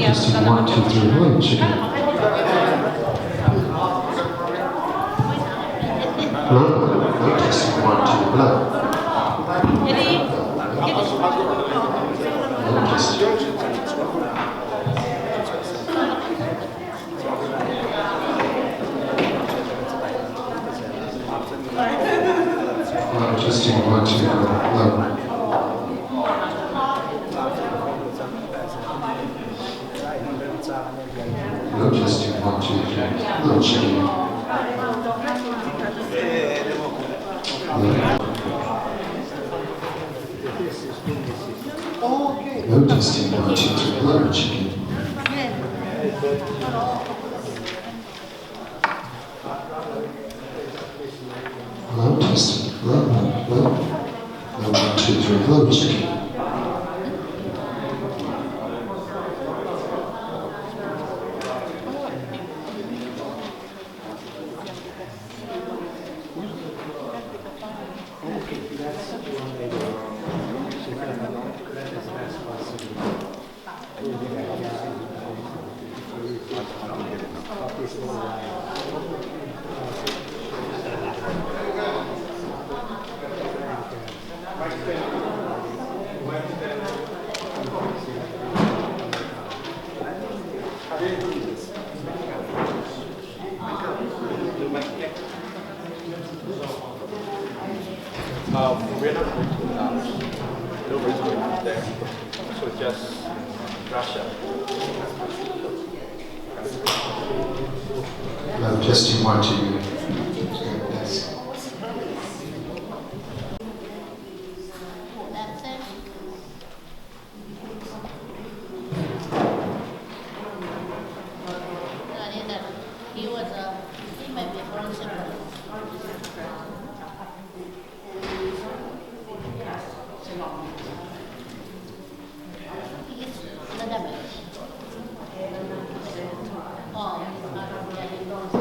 Testing 1, 2, 3, hello, chicken. Hello, hello, testing 1, 2, hello. Hello, testing. Hello, testing 1, 2, hello. Hello, testing 1, 2, 3. Hello, chicken. Hello. Hello, testing 1, 2, 3. Hello, chicken. Hello, testing. Hello, hello. Hello, 1, 2, 3. Hello, chicken. We're not going to nobody's going to there. So just Russia. Hello, testing 1, 2. Yes. That's it. The idea that he was a, he might be a principal. He is the damage. Oh, yeah, he knows.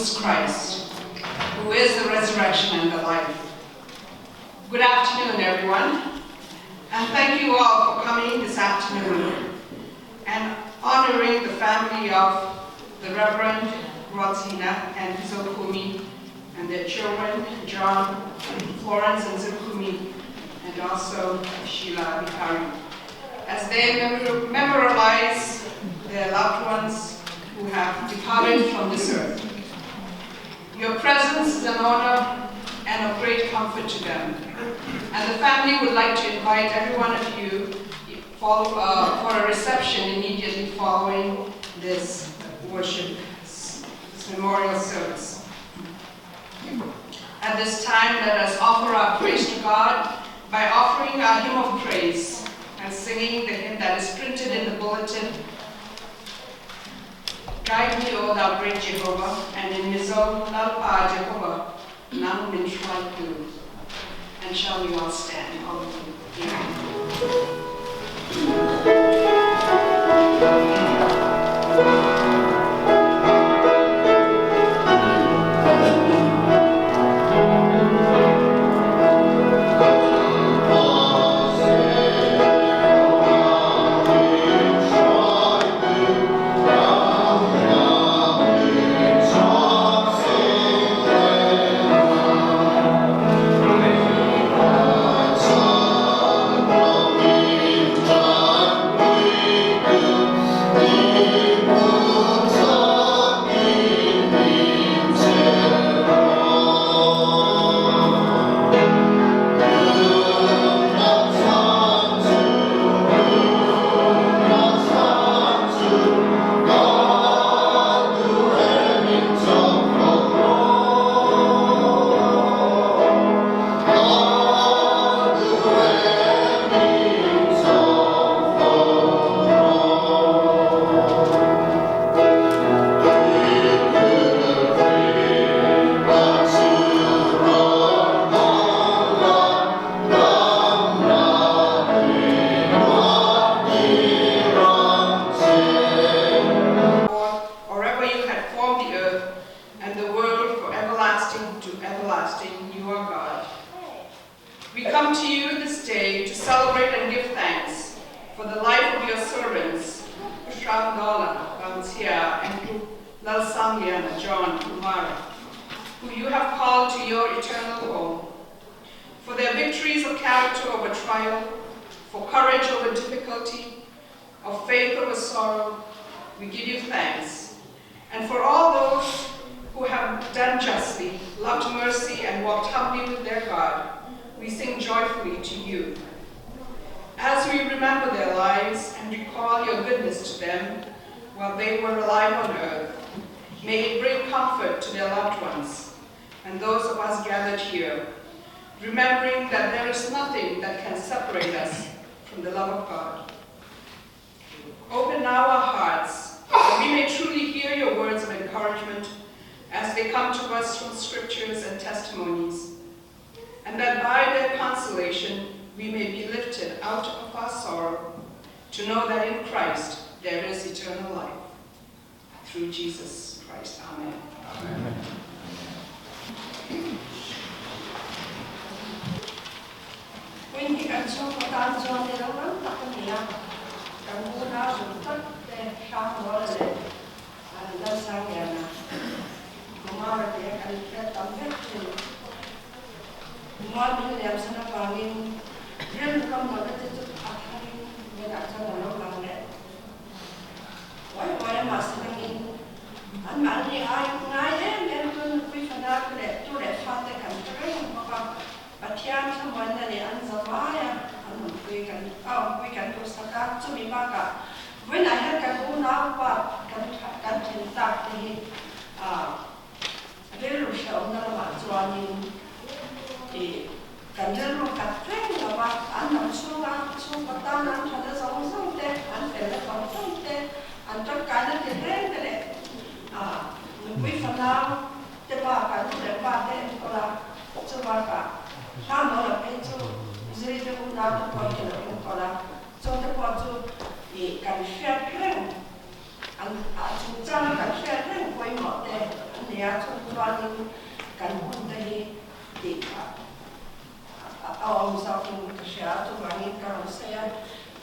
Jesus Christ, who is the resurrection and the life. Good afternoon, everyone, and thank you all for coming this afternoon and honoring the family of the Reverend Rualzina and Zokhumi and their children, John, Florence, and Zokhumi, and also Sheila Bihari, as they memorialize their loved ones who have departed from this earth. Your presence is an honor and of great comfort to them. And the family would like to invite every one of you for a reception immediately following this worship, this memorial service. At this time, let us offer our praise to God by offering our hymn of praise and singing the hymn that is printed in the bulletin, Guide me, O thou great Jehovah, and in Mizo, Lalpa Jehovah, nang min tu. And shall we all stand, all of you here.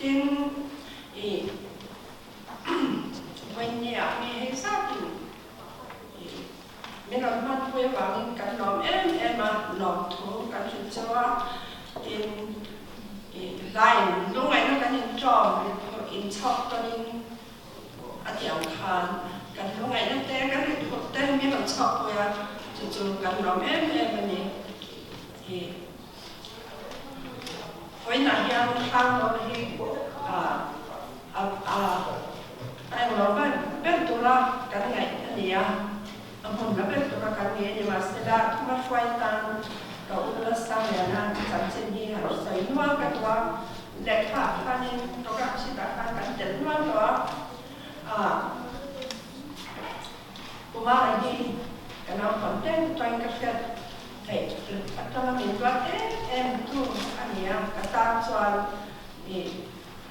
Tin, i vawinia mi hei zatin i min rawn hmanpui avangin kan lawm em em a, lawmthu kan hrilh cheu a. Tin, i hlain lungngaihna kan inṭawm inchhawk tawnin a tih ang khan kan lungngaihna te, kan ritphurh te min rawn chhuakpui a, chu chu kan lawm em em a ni. I vawiinah hian Hrangnawn hi a a a englo ber ber tura kan ngaih a ni a, a hmun la ber tura kan ngaih a ni. Mahsela thuma hruai tan ka u Lalsangliana chanchin hi han sawi nual ka duh a, lehkha ah khanin program sheet ah khan kan telh nual tawh a, ah Kumara hi ka naupang te chuan ka hriat theih atanga min duat em em tu a ni a, ka tan chuan ih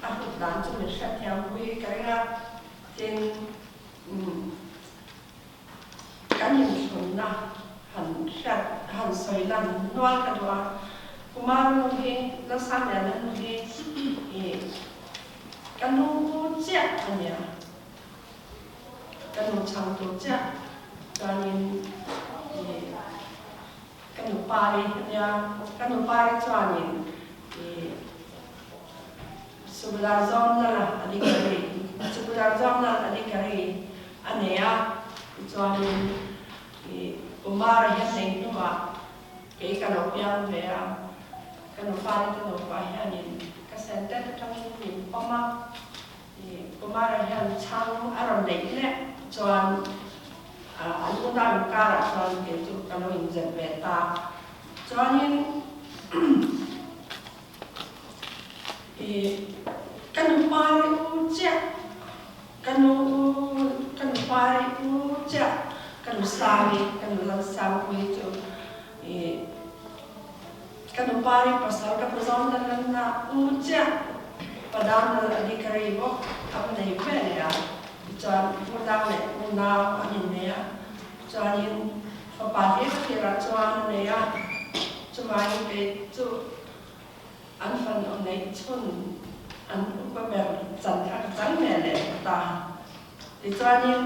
a hlut dan chu min hriatthiam pui ka ring a, tin umm kan inthlunna han hriat han sawi lan nual ka duh a, Kumara nu hi Lalsangliana nu hi ih ka nu chiah a ni a. Ka nu chhang tur chiah chuanin ih ka nu pari a nia, ka nu pari chuanin ih Subhadar Zawmnala Adhikari, Subhadar Zawmnal Adhikari a nei a, tichuanin ih Kumara hian nei hnuah kei ka lo piang ve a, ka nu pari te nupa hianin ka sentet atangin min pawm a. Kumara hian chhang a rawn neih leh chuan an unau inkarah chuan kei chu ka lo inzep ve ta. Chuanin ka nu pari u chiah, ka nu ka nu pari u chiah, ka nu Sangi, ka nu Lalsangpuii chu Ka nu pari pasal ka pazawn dan lan na u chiah Padam lal adhikari bawk a va nei ve leh a, tichuan unau leh unau an innei a, chuanin fapa hlir hlirah chuan a nei a, chuvangin kei chu an fanu neih chhun an upa ber chan kha ka chang ve leh ta. Tichuanin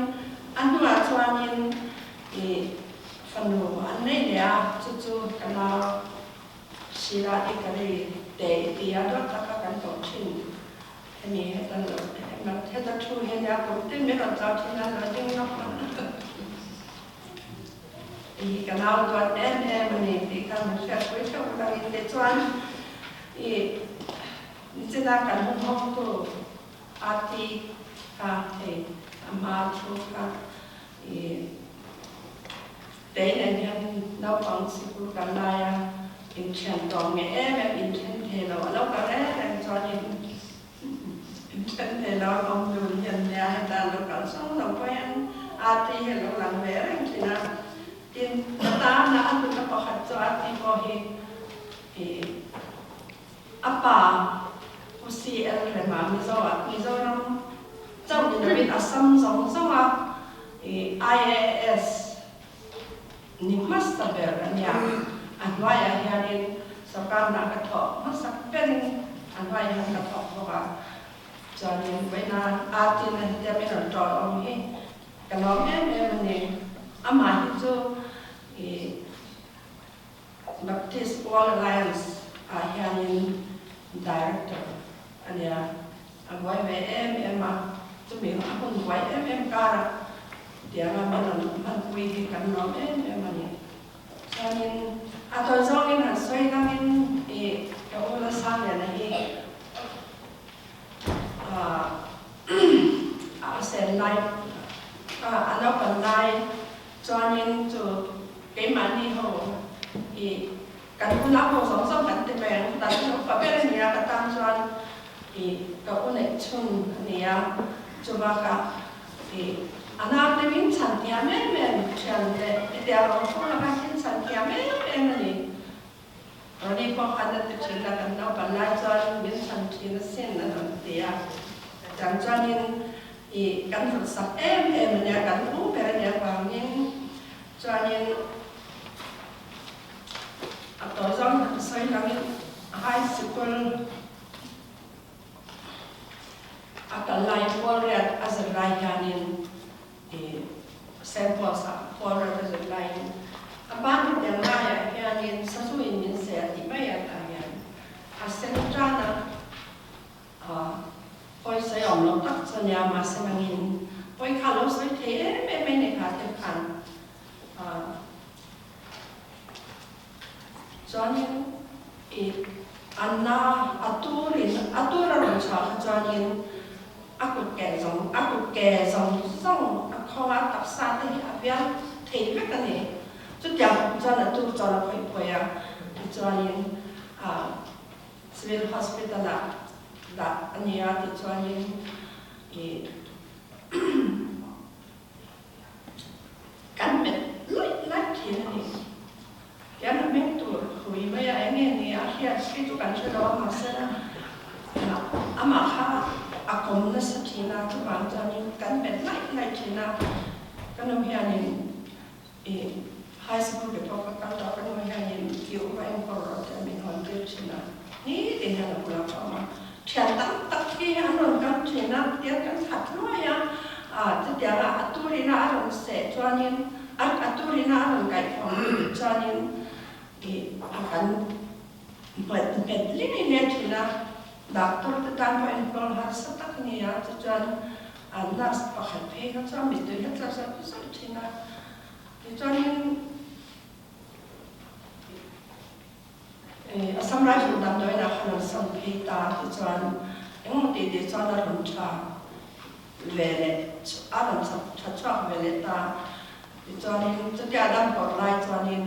a hnuah chuanin i fanu an nei leh a, chu chu ka nau Sheila i ka lei te i ti a, duat taka kan tawh thin hemi heta lo heta thu hi ania kum tin min rawn chau thin a, lo ding lawk ang i ka nau duat em em a ni tih kha min hriatpui theuh atangin tichuan i nichina kan hun hawngtu Ati kha hei a hma thu kha i tei nen hian naupang sikul kan lai a, inthian tawng nge em em inthen thei lo a lo kal reng reng chuan in inthen thei lo an awm dun hian nia heta an lo kal sawng lo pawh hian Ati hi a lo lang ve reng thin a, tin ka tana a hlutna pakhat chu Ati pawh hi i A pa Pu CL Rema Mizo ah Mizoram chauh ni lovin Assam zawng zawng a IAS ni hmasa ber a nia. A hnuaiah hianin sorkar hna ka thawk hmasak berin a hnuaiah hian ka thawk bawk a. Chuanin vawiina Artin a hetia min rawn ṭawl awm hi ka lawm em em a ni. Amah hi chu ih Baptist World Alliance ah hianin Director a nia, a buai ve em em a, chumi a hun buai em em karah tianga min rawn hmanpui hi kan lawm em em a ni. Chuanin a tawi zawngin han sawi langin ih ka u Lalsangliana hi a sen lai a naupan lai Chuanin chu keimahni ho i kan unau ho zawng zawng kan ti mai ang, chutah chuan upa ber a ni a, ka tan chuan i ka u neih chhun a ni a, chubakah i a nau te min chhan thiam em em, thian leh hetiang rawng fur laka min chhan thiam em em a ni. Ronnie pawh khan a ti thin a, kan naupan lai chuan min chhan thin asin a rawn ti a, chutiang chuanin i kan hlut sak em em a nia, kan u ber a nia vangin chuanin a tawi zawng han sawi langin high sikul. A kal laiin pawl riat a zir lai hianin i Saint Paul's ah pawl riat a zir laiin a ban hetiang laiah hianin sazu in min seh a tih mai a tah hian a sen tan a. Pawi sawi awm lo tak chu ania mahse nangin pawi kha lo sawi thei em em mai nei kha thil khan chuanin i Anna a turin a tur a rawn chhuah kha chuanin a kut ke zawng a kut ke zawng zawng a khawng a taksa te hi a bial thei vek a ni. Chutiang khawp chuan a tur chuan a khawih phawi a tichuanin Civil Hospital ah dah a ni a tichuanin i kan met laih laih thin a ni. Tian a hming tur hui mai a eng nge ni a hriat khi chu kan hre lo a mahsela amah kha a kawm nasa thin a chuvang chuanin kan met laih laih thin a ka nu hianin I high school te pawh ka kal tawh ka nu hianin i upa enkawl rawh tih a min hawn tir thin a, nitin hian a bulah ka awm a, thian tam tak hi an rawn kal thin a, tiang kan khat hluai a, ah chutianga a turina a rawn seh chuanin a a turina a rawn kaihthawm chuanin i a kan nghet nghet leh leh thin a, doctor te tan pawh enkawl harsa tak a ni a, chuchuan A nurse pakhat phei kha chuan mittui kha tla zawih zawih thin a, tichuanin Assam Rifle damdawiinah khan an sawn phei ta tichuan engemaw tih tih chuan a rawn tha ve leh a rawn tha chhuak ve leh ta tichuanin chutia a dam pawrh lai chuanin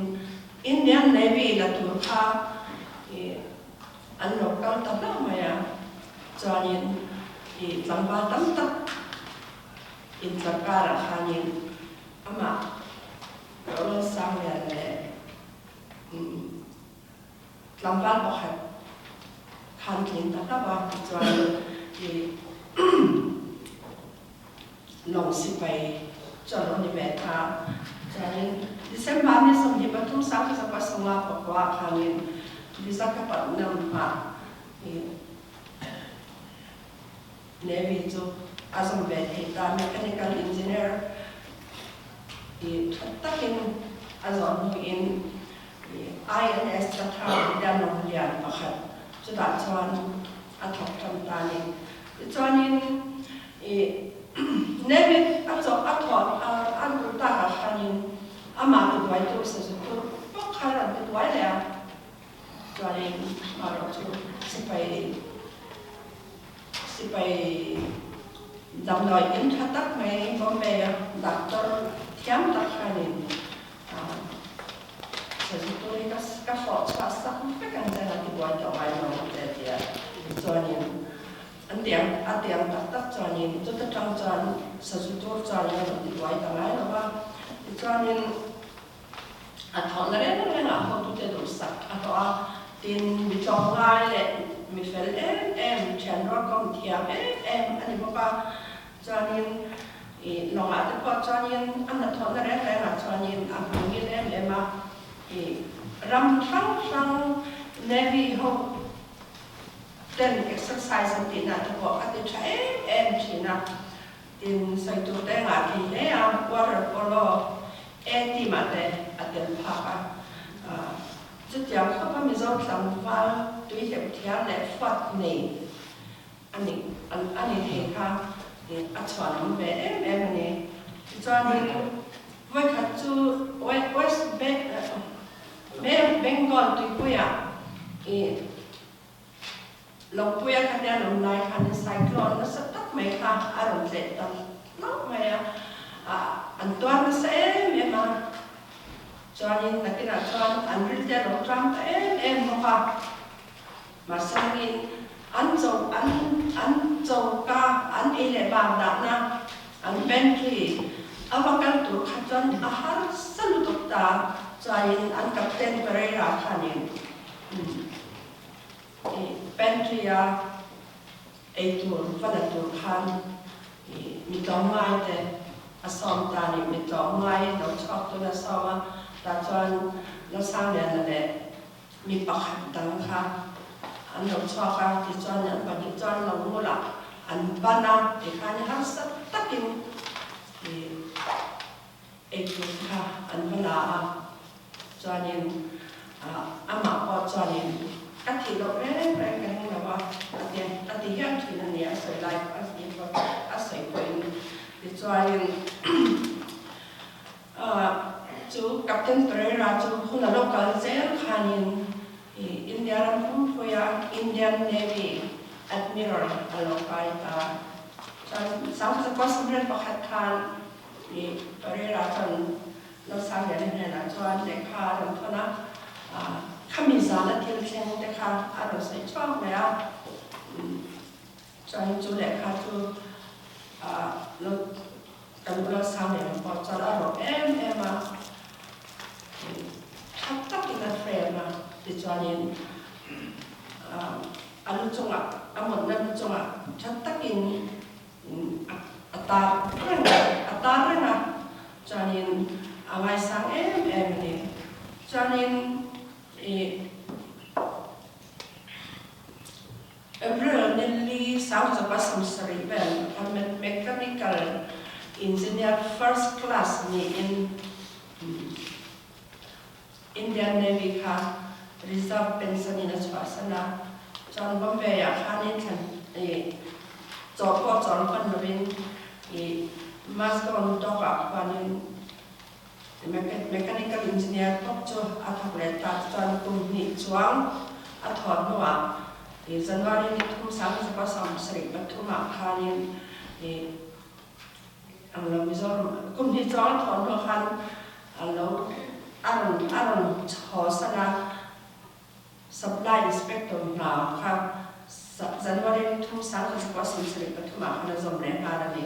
Indian Navy la tur kha An lo kal ta hlauh mai a, chuanin i tlangval tam tak intlar karah khanin amah Rawlal Sanglian leh tlangval pakhat khan tling ta hlauh a, tichuan i lawng sipai chu a lo ni ve ta. Chuanin December ni 23 1959 khanin Visakhapatnam ah Navy chu a zawm ve thei ta. Mechanical engineer i tha takin a zawh hnuin INS Chatha India lawng lian pakhat chutah chuan a thawk tan ta a ni. Tichuanin i Navy a chawh a thawh a lut takah khanin amah tibuaitu sazu tur bawk kha a rawn tibuai leh a, chuanin amaherawh chu sipai sipai damdawi in tha tak mai Bombay a doctor thiam tak khanin sazu tur hi ka fawh chhuah sak vek ang che a tibuai tawh ngai lo ang che tia chuanin An tiang a tiang tak tak chuanin chuta tang chuan sazu tur chuanin a rawn tibuai ta ngai lo va. Tichuanin a thawhna reng rengah hotute duhsak a hlawh a, tin mi tlawmngai leh mi fel em em, thian rualkawm thiam em em a ni bawk a. Chuanin i lawngah te pawh chuanin a hnathawhna reng rengah chuanin a hmangil em em a, i ram hrang hrang Navy ho Ten exercise an tihna te pawh a ti tha em em thin a, tin sawi tur te ngah thei hle a, water polo A team ah te a tel phak a, chutiang khawp a Mizo tlangval tui hlep thiam leh fuat nei a ni a ni thei kha a chhuanawm ve em em a ni. Tichuanin vawikhat chu West Bengal tuipuiah i Lawngpuia kha te an awm lai khanin cyclone nasa tak mai kha a rawn tleh ta hlauh mai a, an tuar nasa em em a, chuanin nakinah chuan an ril te a lo tlang ta em em bawk a, mahsangin an cho an an choka an ei leh bak dahna an pantry a va kal tur kha chuan a harsa lutuk ta, chuanin an captain Pereira khanin I pantry a ei tur va la tur khan i mi tlawmngai te a sawm ta ni, mi tlawmngai lo chhuak tun a sawm a, tah chuan Lalsangliana leh mi pakhat dang kha an lo chhuak a, tichuan an pahnih chuan lo ngul a. an ban a, tikhan harsa takin eitur kha an va la a, chuanin amah pawh chuanin ka thih loh reng reng ka ring lo a, a ti a ti hian thin a ni a sawi lai a sawi pawhin tichuanin Chu Captain Pereira chu hun a lo kal zel khanin India ram pumpuia Indian Navy Admiral a lo kai ta. Chuan 1921 khan Pereira chuan Losaliana hnenah chuan lehkha a rawn thawn a, khami zana thil thleng te kha a rawn sawi chhuak mai a. Chuan chu lehkha chu lo Kan ula sang leh ang pawh chuan a rawh em em a, tha takin a frame a, tichuanin a lu chungah, a mutna lu chungah tha takin a tar reng a, a tar reng a, chuanin a ngaisang em em a ni. Chuanin ih. April ni li Sangzawpa 70 vel a Mechanical Engineer First Class niin Indian Navy kha Reserve Pension in a chhuahsan a, chuan Bombay ah khanin thlan ih chaw pawh chawl hman lovin ih Mazagon Dock ah khuanin Mechanical Engineer bawk chu a thawk leh ta chuan kum hnih chuang a thawh hnuah January ni thum 1973 ah khanin ang lo Mizoram kum hnih chuang a thawh hnuah khan a lo a rawn a rawn chhaw san a, Supply Inspector hna kha January ni thum 1973 ah khan a zawm leh nghal a ni.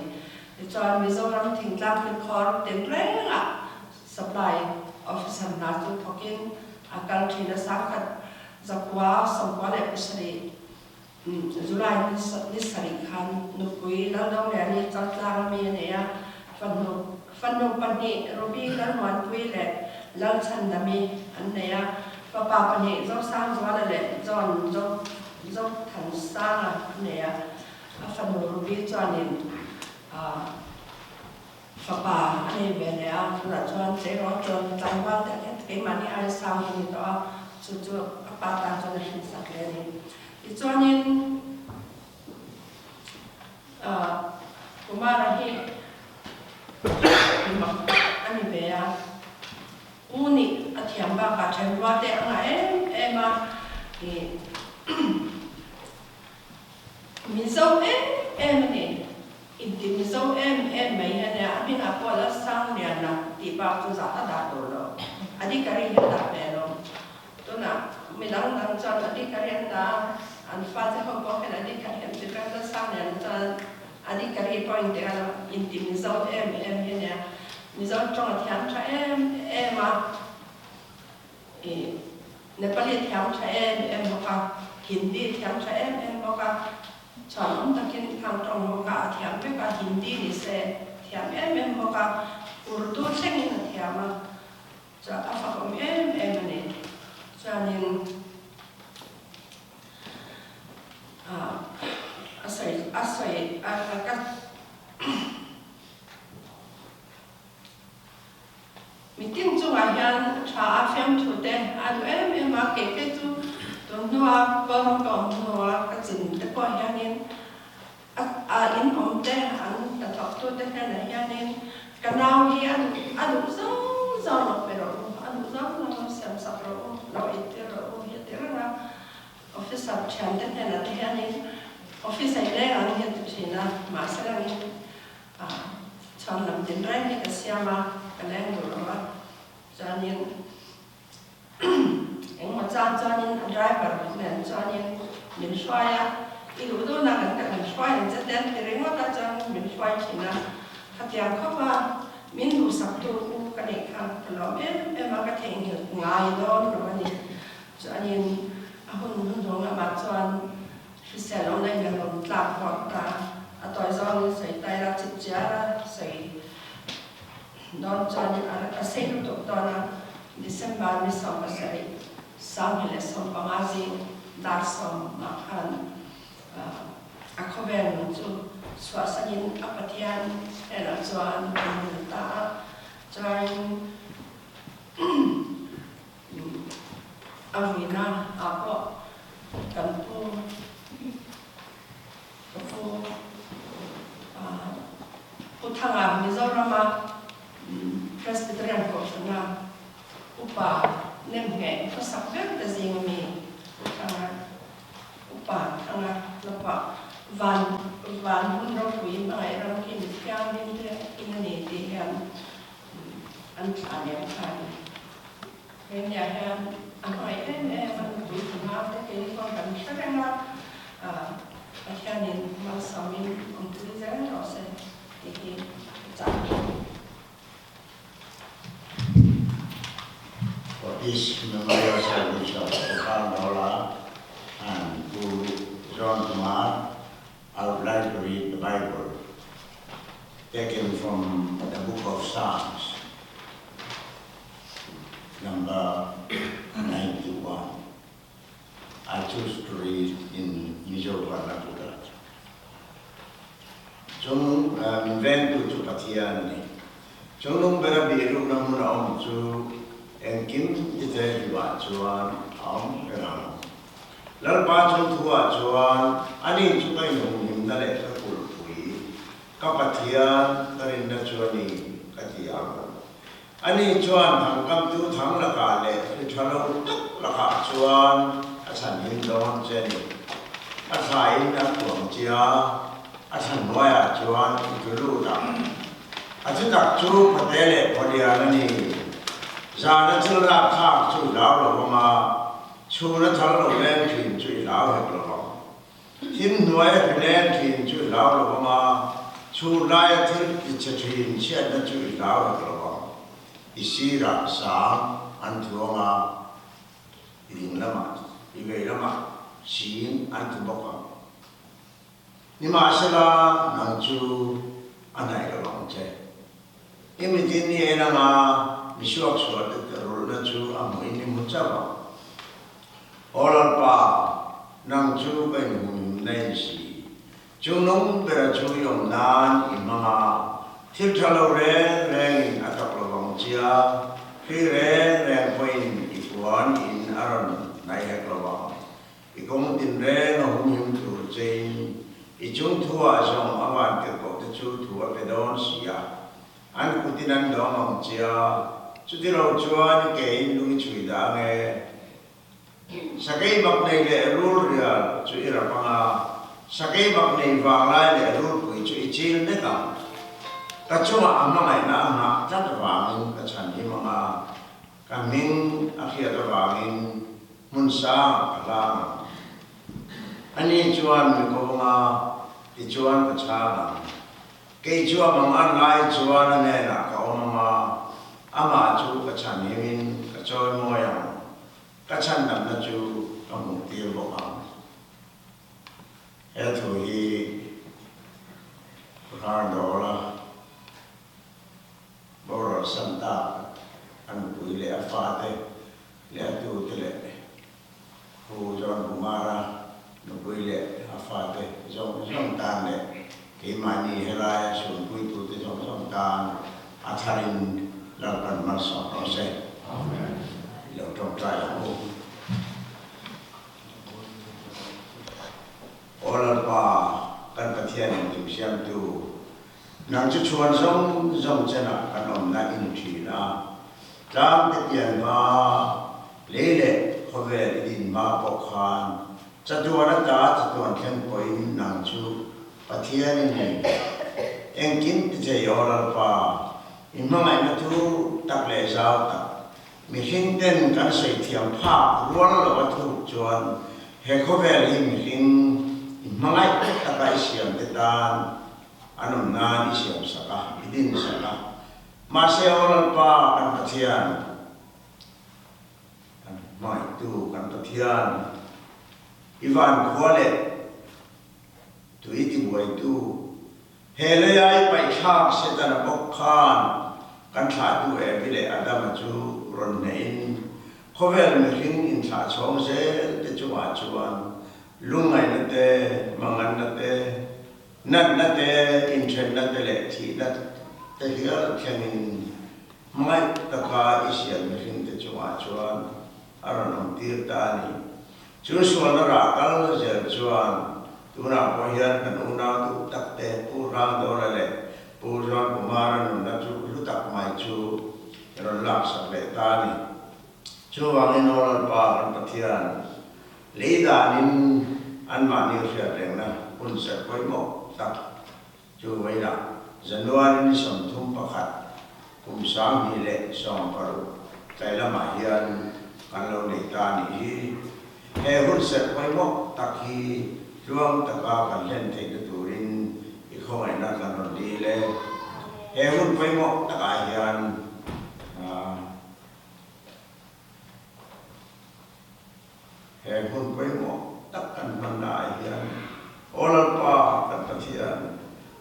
Tichuan Mizoram thingtlang kilkhawr tinrengah Supply Officer hna chu thawkin a kal thin a, 1997 July ni sarih khan nupui Laldongliani Chaltlang ami a nei a, fanu fanu pahnih Ruby Lalmuanpui leh Lalchhandami an nei a, fapa pahnih Zosangzuala leh John Zothansanga an nei a, a fanu Ruby chuanin fapa a nei ve leh a, tunah chuan tleirawl chuan tlangval te hian keimahni aia sang hi a ni tawh a, chu chu a pa tan chuan a hrilhsak hle a ni. Tichuanin Kumara hi mak tak a ni ve a, u nih a thiam bakah thenrua te a ngah em em a, Mizo em em a ni. Inti Mizo em em mai hi a nia, a hmingah pawh la sang lian a tih bak chu zah a dah tawh lo. Adhikari hi a dah ve lo. Tunah mi dang dang chuan Adhikari an dah a, an fate ho pawh hian Adhikari an ti vek a, sang lian chuan Adhikari pawh inti a lo. Inti Mizo em em hi a nia. Mizo tawng a thiam tha em em a. Nepali thiam tha em em bawk a, Hindi thiam tha em em bawk a, chhuan awm takin thang tawng bawk a, a thiam vek a, Hindi ni se thiam em em bawk a, Urdu thlengin a thiam a, chuan a fakawm em em a ni. Chuanin a sawi a sawi a ka. Mitin chungah hian tha a fiamthu te a duh em em a, kei phei chu tun hnua kawng ka awm hnua ka chin te pawh hianin a a in awm te an hnathawk tu te hnenah hianin ka nau hi a duh a duh zawng zawng lo pe rawh u, a duh zawng zawng lo siam sak rawh u, lo intir rawh u hi a ti reng a, officer thian te hnenah te hianin office a i leng ang hi a ti thin a, mahse langin A chhuan lam tin reng hi ka siam a, ka leng duh lo a, chuanin engmaw chan chuanin a driver nen chuanin min hruai a, i duh duhna kan ka min hruai ang che te an ti ringawt a, chuan min hruai thin a, khatiang khawp a min duhsaktu u ka nih kha ka lawm em em a, ka theihnghilh ngai dawn lo a ni, chuanin a hun hnuhnung lamah chuan Hrisel awm lain a rawn tlak vak ta. A tawi zawngin sawi ta ila chip chiar a sawi dawn chuan a sei lutuk dawn a, December ni 17 25 zing dar sawm ah khan. A khawvel nun chu chhuahsanin a Pathian hnenah chuan a inhmu ta a, chuanin a vuina ah pawh kan pu ka pu Pu Thanga Mizorama Presbyterian Kohhrana upa nemngheh hmasak ber te zing ami Pu Thanga Upa Thanga lawpah van van hun ropui hmangaih ram khi mi thianghlim te in a ni tih hian an thlah lem kha a ni. He nia hian a hmangaih em em a nupui thunau te keini pawh kan hre reng a, Pathianin malsawmin awmpui zel rawh se tih hi ka chah a ni. For this memorial service of Gopal Dola and Pu John Kumar, I would like to read the Bible taken from the book of Psalms, number 91. I choose to read in Mizo vernacular. Chung min vengtu chu Pathian a ni. Chungnung bera bihrukna hmun a awm chu engkim tite hlimah chuan a awm reng ang. Lalpa chung thuah chuan ani chu ka inhumhimna leh ka kulhpui, ka Pathian ka rinna chu a ni ka ti ang. Ani chuan thangkamtu thang lakah leh hri tha lo tak lakah chuan a chhanhim dawn che a ni. A thlaiin a thuam che a, a thlanhnuaiah chuan i tlu lut ang. A thi tak chu phate leh phawlian a ni. Zana thil rakthlak chu i hlau lo vang a, chhuna thal lo leng thin chu i hlau hek lo vang. Thim hnuaia hri leng thin chu i hlau lo vang a, chhur laia thil ti chhe thin chhiatna chu i hlau hek lo vang. I sirah sang an thuang a, i ding lamah, i vei lamah sing an thu bawk ang. Nimahsela, nang chu a hnaih lo vang che. I mitin i en anga mi suaksual te rulhna chu a hmuhin i hmu chauh ang. Aw Lalpa, nang chu ka inhumhim na in si. Chu nung bera chu i awm nan i hmang a, thil tha lo reng rengin a tak lo vang che a, hri reng reng pawhin i puan in a rawn hnaih hek lo vang. I kawng tinreng a humhim tur chein i chung thuah zawng a van tirhkoh te chu thu a pe dawn si a, an kutin an dawng ang che a, chuti lo chuan i ke in lung i chhui dah ange. Sakei bak nei leh rul rial chu i rap anga, sakei bak nei vanglai leh rulpui chu i chil nek ang. Ka chungah a hmangaihna a nghah tlat avangin ka chhanhim anga, Ka hming a hriat avangin hmun sang ka hlang ang. Ani chuan mi kawnga tichuan ka chhang ang. Kei chu a mangan lai chuan a hnenah ka awm ang a, amah chu ka chhanhimin ka chawimawi ang. Ka chhandamna chu ka hmuhtir bawk ang. He thu hi Rardawla. Boral san tak a nupui leh a fate leh a tute leh Pu John Kumara nupui leh a fate zawng zawng tan leh keimahni helaia chhunpuitute zawng zawng tan a tharin Lalpan malsawm rawh se. I lo tawngtai ang u. Aw Lalpa, kan Pathian engkim siamtu, Nang chu chhuan zawng zawng chenah kan awmna i ni thin a, tlang te pian hma, lei leh khawvel i din hma pawh khan chatuan ata chatuan thleng pawhin nang chu Pathian i ni. Engkim ti thei aw Lalpa, i hmangaihna thu tak leh zau tak, mihring ten kan sawi thiam phak rual lo a thuk chuan he khawvel hi mihring i hmangaih taka i siam te tan An awm nan i siam sak a, i din sak a. Mahse, Aw Lalpa kan Pathian, kan hmangaihtu kan Pathian, i van khua leh tui tibuaitu, he leia i paihthlak Setana bawk khan kan thlahtu Evi leh Adama chu rawn hnehin khawvel mihring inthlah chhawng zel te chungah chuan. Lungngaihna te, manganna te, natna te, inthenna te leh thihna te hial thlengin hmangaih taka i siam mihringte chungah chuan a rawn awm tir ta a ni. Chu sualna rah kal zel chuan tunah pawh hian kan unau duh takte Pu Hrangdawla leh Pu Zuankumara nunna chu hlu tak mai chu i rawn laksak leh ta a ni. Chuvangin aw Lalpa kan Pathian, lei danin anmahni hriat rengna hun serh pawimawh tak chu vawiinah January ni 31 kum 2016 tlai lamah hian kan lo nei ta a nih hi. He hun serh pawimawh tak hi tluang taka kan hlen theihna turin i khawngaihna kan rawn dil e. He hun pawimawh takah hian He hmun pawimawh tak kan hmanna ah hian Aw Lalpa kan Pathian,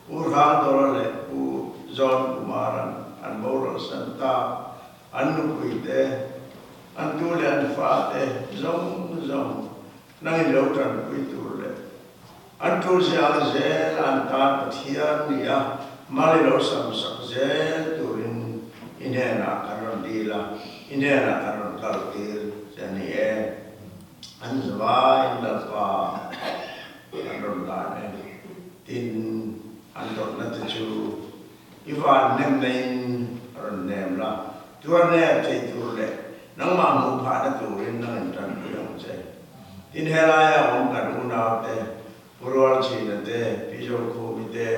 Pu Hrangdawla leh Pu John Kumaran an boral san tak, an nupui te, an tu leh an fa te zawng zawng nangin lo tanpui tur leh an tul ziah zel an tan Pathian ni a mal i lo sam sak zel turin i hnenah kan rawn dil a, i hnenah kan rawn kal tir che a ni e. An zavaiin Lalpa kan rawn dan e. Tin, an dawtna te chu i van hnem naiin rawn hnem la, tuar nep thei tur leh nangmah hmuh phahna turin nang in tanpui ang che. Tin helaia awm kan unaute, Pu Rualchhina te, Pi Zokhumi te,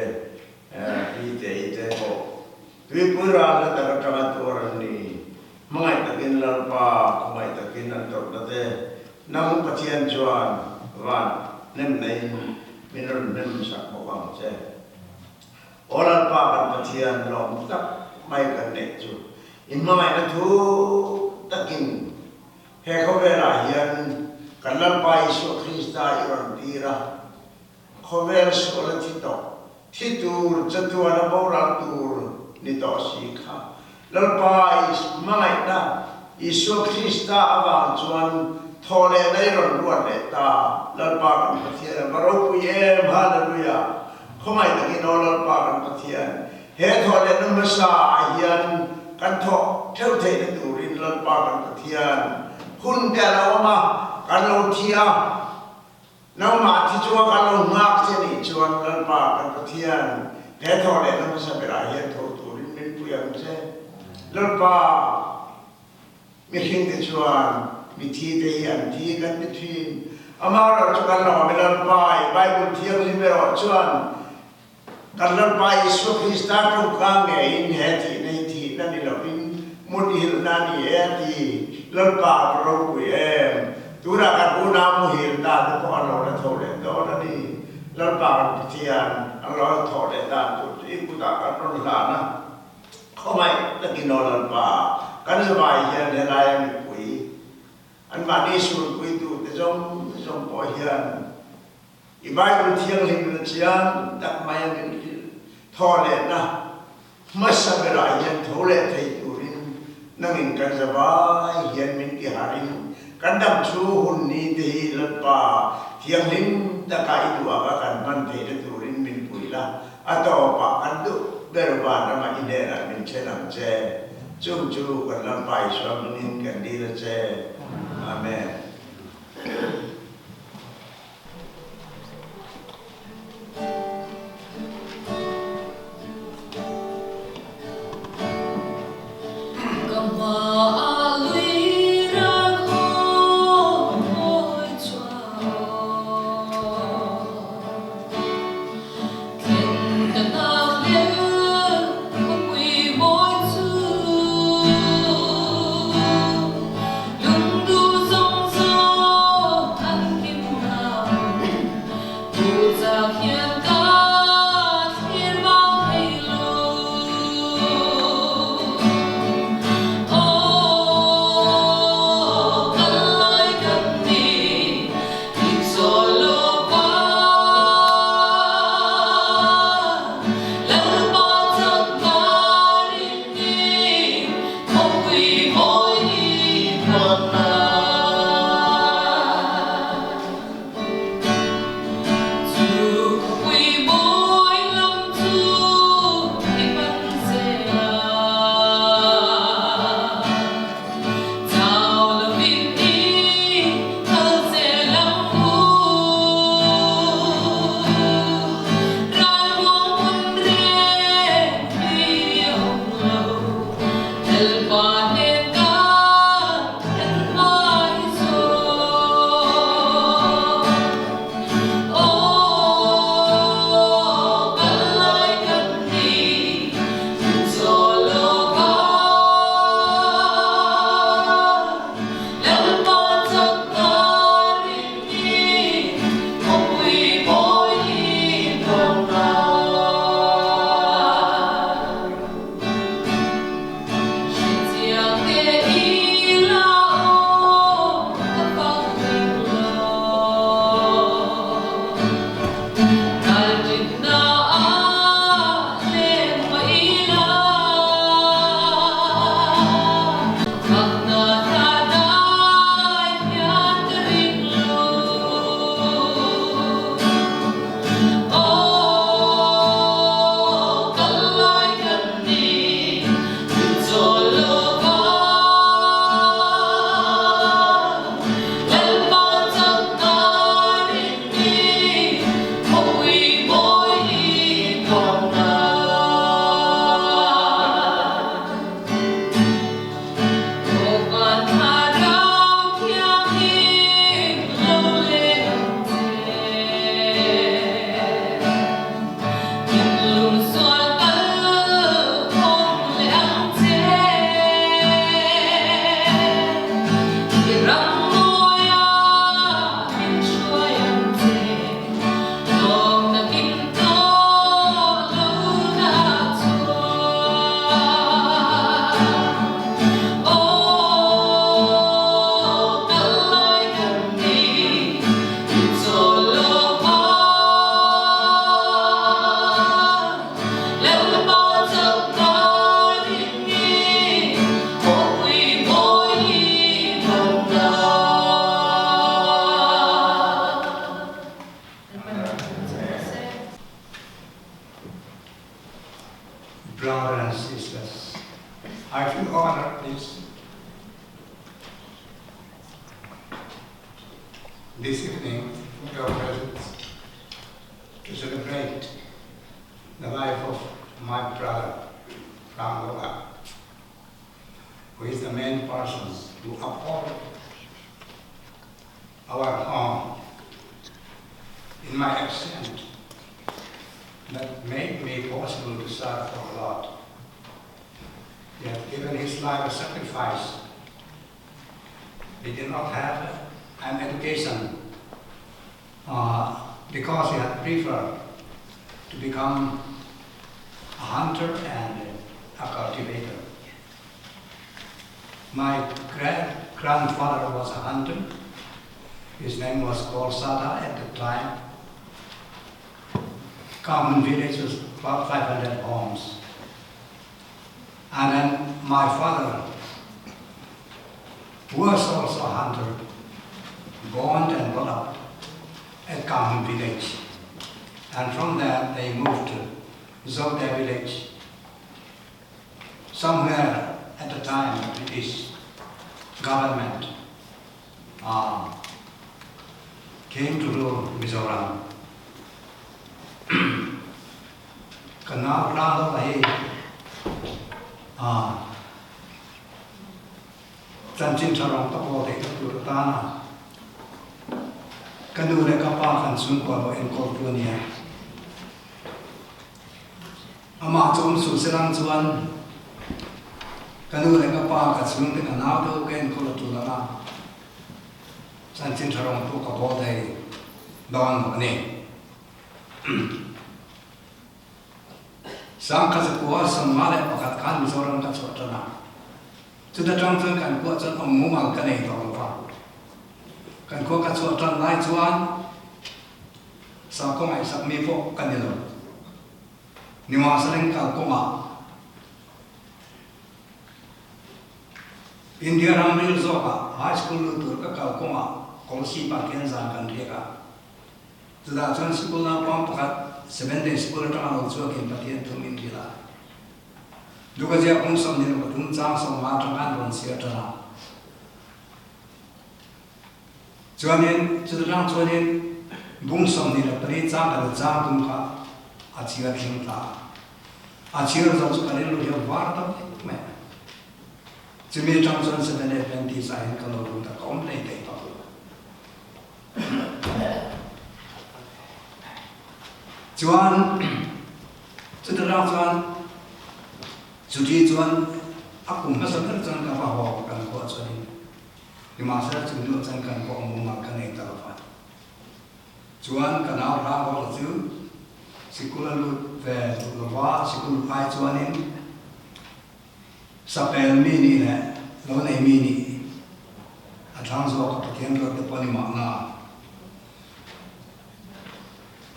Pi Tei te pawh tuipui ralna tak atanga tuar an ni. Hmangaih takin Lalpa, khawngaih takin an tawrhna te nang Pathian chuan van hnem naiin min rawn hnem sak bawk ang che. Aw Lalpa kan Pathian lawm tak mai kan neih chu in hmangaihna thu takin He khawvelah hian kan Lalpa Isua Krista i rawn tir a, khawvel sual a thi tawh, thi tur, chatuan a boral tur ni tawh si kha. Lalpa i hmangaihna Isua Krista avang chuan thaw lehna i rawn ruat leh ta. Lalpa kan Pathian a va ropui em! Hallelujah! Khawngaih takin aw Lalpa kan Pathian, He thawhlehna hmasa ah hian kan thawk theuh theihna turin Lalpa kan Pathian hun te a lo awm a, kan lo thi a, nangmah thi chunga kan lo nghak che nih chuan Lalpa kan Pathian he thawhlehna hmasa berah hian tho turin min pui ang che. Lalpa mihring te chuan mithi te hi an thi kan ti thin. Amaherawhchu kan lo awm i Lalpa i Bible thianghlim erawh chuan Kan Lalpa Isua Krista tawngka ngeiin he thihna hi thihna ni lovin muthilhna a ni e a ti. Lalpa a va ropui em! Tunah kan unau muhil ta te pawh an lo la tho leh dawn a ni. Lalpa kan Pathian, an lo la thawh leh dan tur chu i kutah kan rawn hlan a. Khawngaih takin aw Lalpa, kan zavai hian helaia mipui, anmahni sulpuitute zawng zawng pawh hian I Bible thianghlim na chiang tak mai a min hrilh. Thawhlehna hmasa berah hian tho leh thei turin nangin kan zavai hian min ti harin kan dam chu hun ni te hi Lalpa thianghlim taka i duh anga kan hman theihna turin min pui la, a tawpah kan duh ber vanramah i hnenah min then ang che. Chung chu kan Lalpa Isua hmingin kan dil a che. Amen. Brother and sisters, I feel honored this this evening for your presence to celebrate the life of my brother, Hrangkawla, who is the main person who uphold our home in my accent that made me possible to serve for God. He had given his life a sacrifice. He did not have an education uh, because he had preferred to become a hunter and a cultivator. My great grandfather was a hunter. His name was called Sada at the time. Common village was about 500 homes. And then my father was also a hunter, born and brought up at Common Village. And from there they moved to Zote village. Somewhere at the time, the British government uh, came to rule Mizoram. Ka nau hla lo hi chanchin tha rawng ka pawl theih tak tur atana ka nu leh ka pa kan chhungkua lo enkawl tu a nia. Amah chu awm suh selang chuan ka nu leh ka pa ka chhungte ka nau te u ka enkawl a tul ang a, chanchin tha rawng pawh ka bawl thei dawn lo a ni. Sangkhazakhua 51 khan Mizoram ka chhuah tan a, chuta tang chuan kan khua chuan awm mumal ka nei tawh lo va. Kan khua ka chhuah tan lai chuan sakhaw ngaihsak mi pawh ka ni lo. Nimahsela kal kawngah India ram ril zawkah high school lut tur ka kal kawngah Kawlsip ah khian zan kan riak a. Chutah chuan sikul naupang pakhat Seventh Day Sikul atanga lo chhuakin Pathian thu min hrilh a. Lukazia kum 23 chang 50 atang khan rawn chhiar tan a. Chuanin chuta tang chuanin bung 24 chang khat a chang tum kha a chhiar thleng ta a. A chhiar zo chu ka rilru hi a var ta vek mai a. Chumi atang chuan Seventh Day Adventist ah hian ka lo lut a, ka awm hlei thei tawh lo. Chuan chuta tang chuan chuti chuan a kum hmasa ber chuan ka va haw kan khuah chuanin nimahsela chu hnuah chuan kan kawh mumah ka nei ta lo va. Chuan ka nau hla haw chu sikul a lut ve duh lo va, sikul ai chuanin Sapel mi nih leh lo nei mi nih a thlang zawk a Pathian ruat te pawh ni mahna.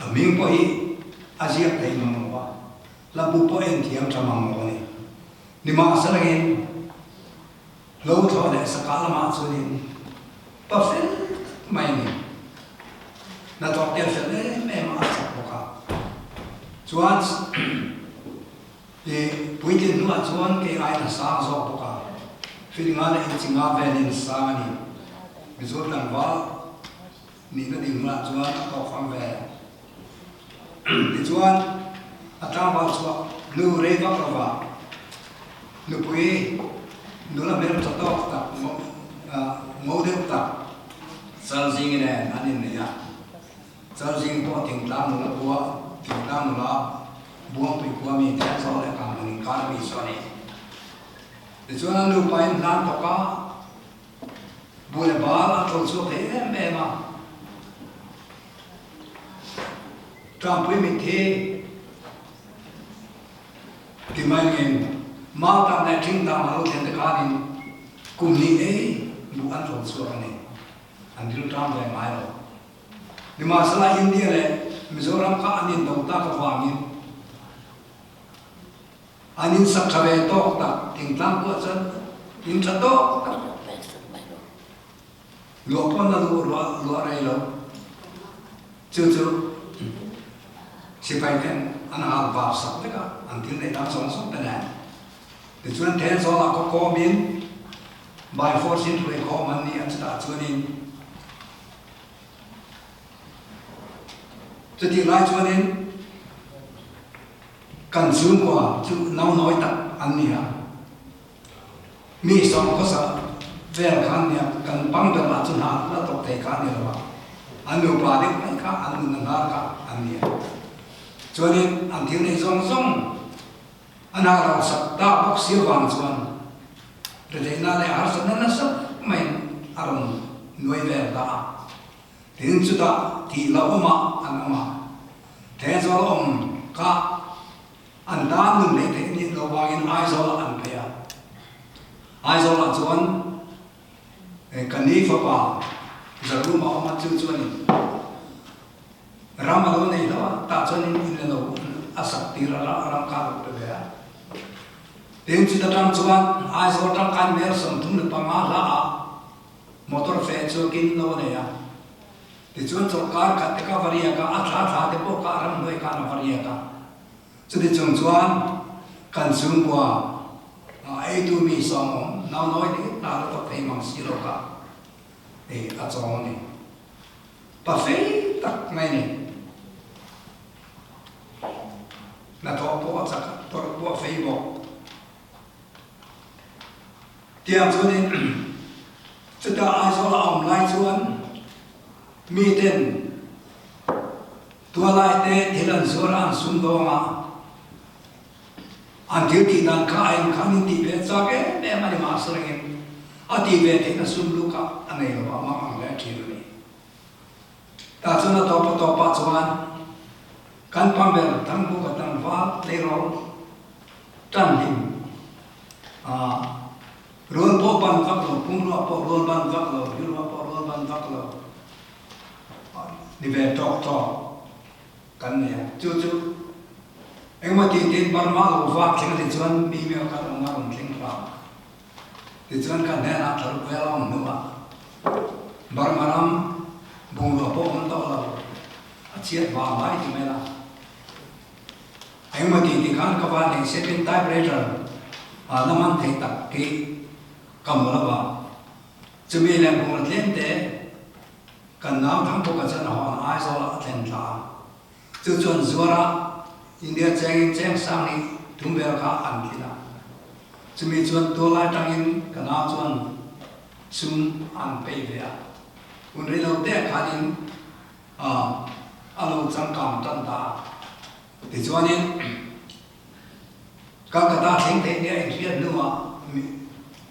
A hming pawh hi a ziak thei mang lo va, hla bu pawh en thiam tha mang lo a ni. Nimahselangin hlo thlawh leh sakah lamah chuanin pa fel tak mai a ni. Hnathawk te a fel em em a, a chak bawk a. Chuan I puitlin hnuah chuan kei aiin a sang zawk bawk a, Filinga leh Inchinga velin sang a ni. Mizo tlangval nihna ding hmunah chuan a tawk fang ve. Tichuan, a tlangval chhuah nu rei vak lova nupui nula hmel tha tawk tak ngo deuh tak Chalzingi nen an innei a. Chalzing pawh thingtlang nula bua, thingtlang nula Buangpui khua mi Thenzawl leh Kanghmun inkar mi chu a ni. Tichuan a nupa in hlan tawk a, bu leh bal a thaw chhuak thei em em a. Ṭampui mitthi ti mai ngin Mautam leh Ṭhingtam a lo thlen te khanin kum hnih ei bu an thaw chhuak a ni. An rilṭam ve ngai lo. Nimahsela India leh Mizoram kha an indo tak avangin an insak tha ve tawk tak, thingtlang pawh chuan in tha tawk tak luah pawn a luh ruah luah rei lo. Chu chu sipai ten An hal vap sak vek a, an thil neih dang zawng zawng te nen. Tichuan Thenzawl ah khaw kawmin by force in hruai khawm an ni a, chutah chuanin chutih lai chuanin kan chhungkua chu naunawi tak an ni a, mi sawm khawsa vel kha an ni a, kan bang ber lah chu hna la tawk thei kha a ni lo a, an nupa deuh mai kha an nun a hnar kha an ni a, chuanin an thil neih zawng zawng A hna lo sak ta bawk si avang chuan retheihna leh harsatna nasa maiin a rawn nuai vel ta a. Tin, chutah tih loh awmah an awm a, Thenzawl awm kha an tan nun leh theih nih loh vangin Aizawlah an phei a. Aizawlah chuan ka ni fapa Zaruma awm a, chu chuanin Ram a lo nei hlauh a, tah chuan in in a lo a sak tir a, ram kha a lo pe ve a. Tin, chuta tang chuan Aizawl tangkai mel 35 hla ah motor feh chu kin lo a nei a. Tichuan chawlhkar khat te kha va riak a, a thla thla te pawh kha a ramhnuai khan a va riak a. Chuti chung chuan kan chhungkua eitu mi sawmawm naunawi nih hna la tawk thei mang si lo kha a chawng a ni. Pa fei tak mai ni. Hnathawh pawh a chak a, tawrh pawh a fei bawk. Tiang chuanin chutah Aizawl a awm lai chuan miten tualai te thil an zuar a, an sumdawng a, an thil tih dan kha a inkhan in tih ve chak em em a ni mahse rengin a tih ve theihna sum lu kha a nei lo a, mang ang hle thin a ni. Tah chuan a tawp a tawpah chuan kan pangber Thangbuka tlangval tleirawl tan hlim a, rual pawh ban vak lo, pumrua pawh rual ban vak lo, rilrua pawh rual ban vak lo ni ve tawk tawk kan nei a. Chu chu engemaw tih tiin Burma lo vak thleng a nih chuan mi meuh khan awm a rawn thleng hram. Tichuan ka hnenah tlaruk vel a awm hnuah Burma ram bungrua pawh awm tawh lo, a chhiat vang lai ti mai la. Engemaw tih ti khan ka van nei sepin typewriter a la hman thei tak khi ka hmu lo va. Chumi leh bungrua tlem te kan nau Thangpuka chuan a hawn Aizawl ah a thlen thla a. Chu chuan zuara India chengin cheng sang nih thum vel kha an thin a. Chumi chuan tualai tangin ka nau chuan sum an pei ve a. Hun rei lo te khanin a lo changkang tan ta a. Tichuanin Calcutta thleng theih nia inhriat hnuah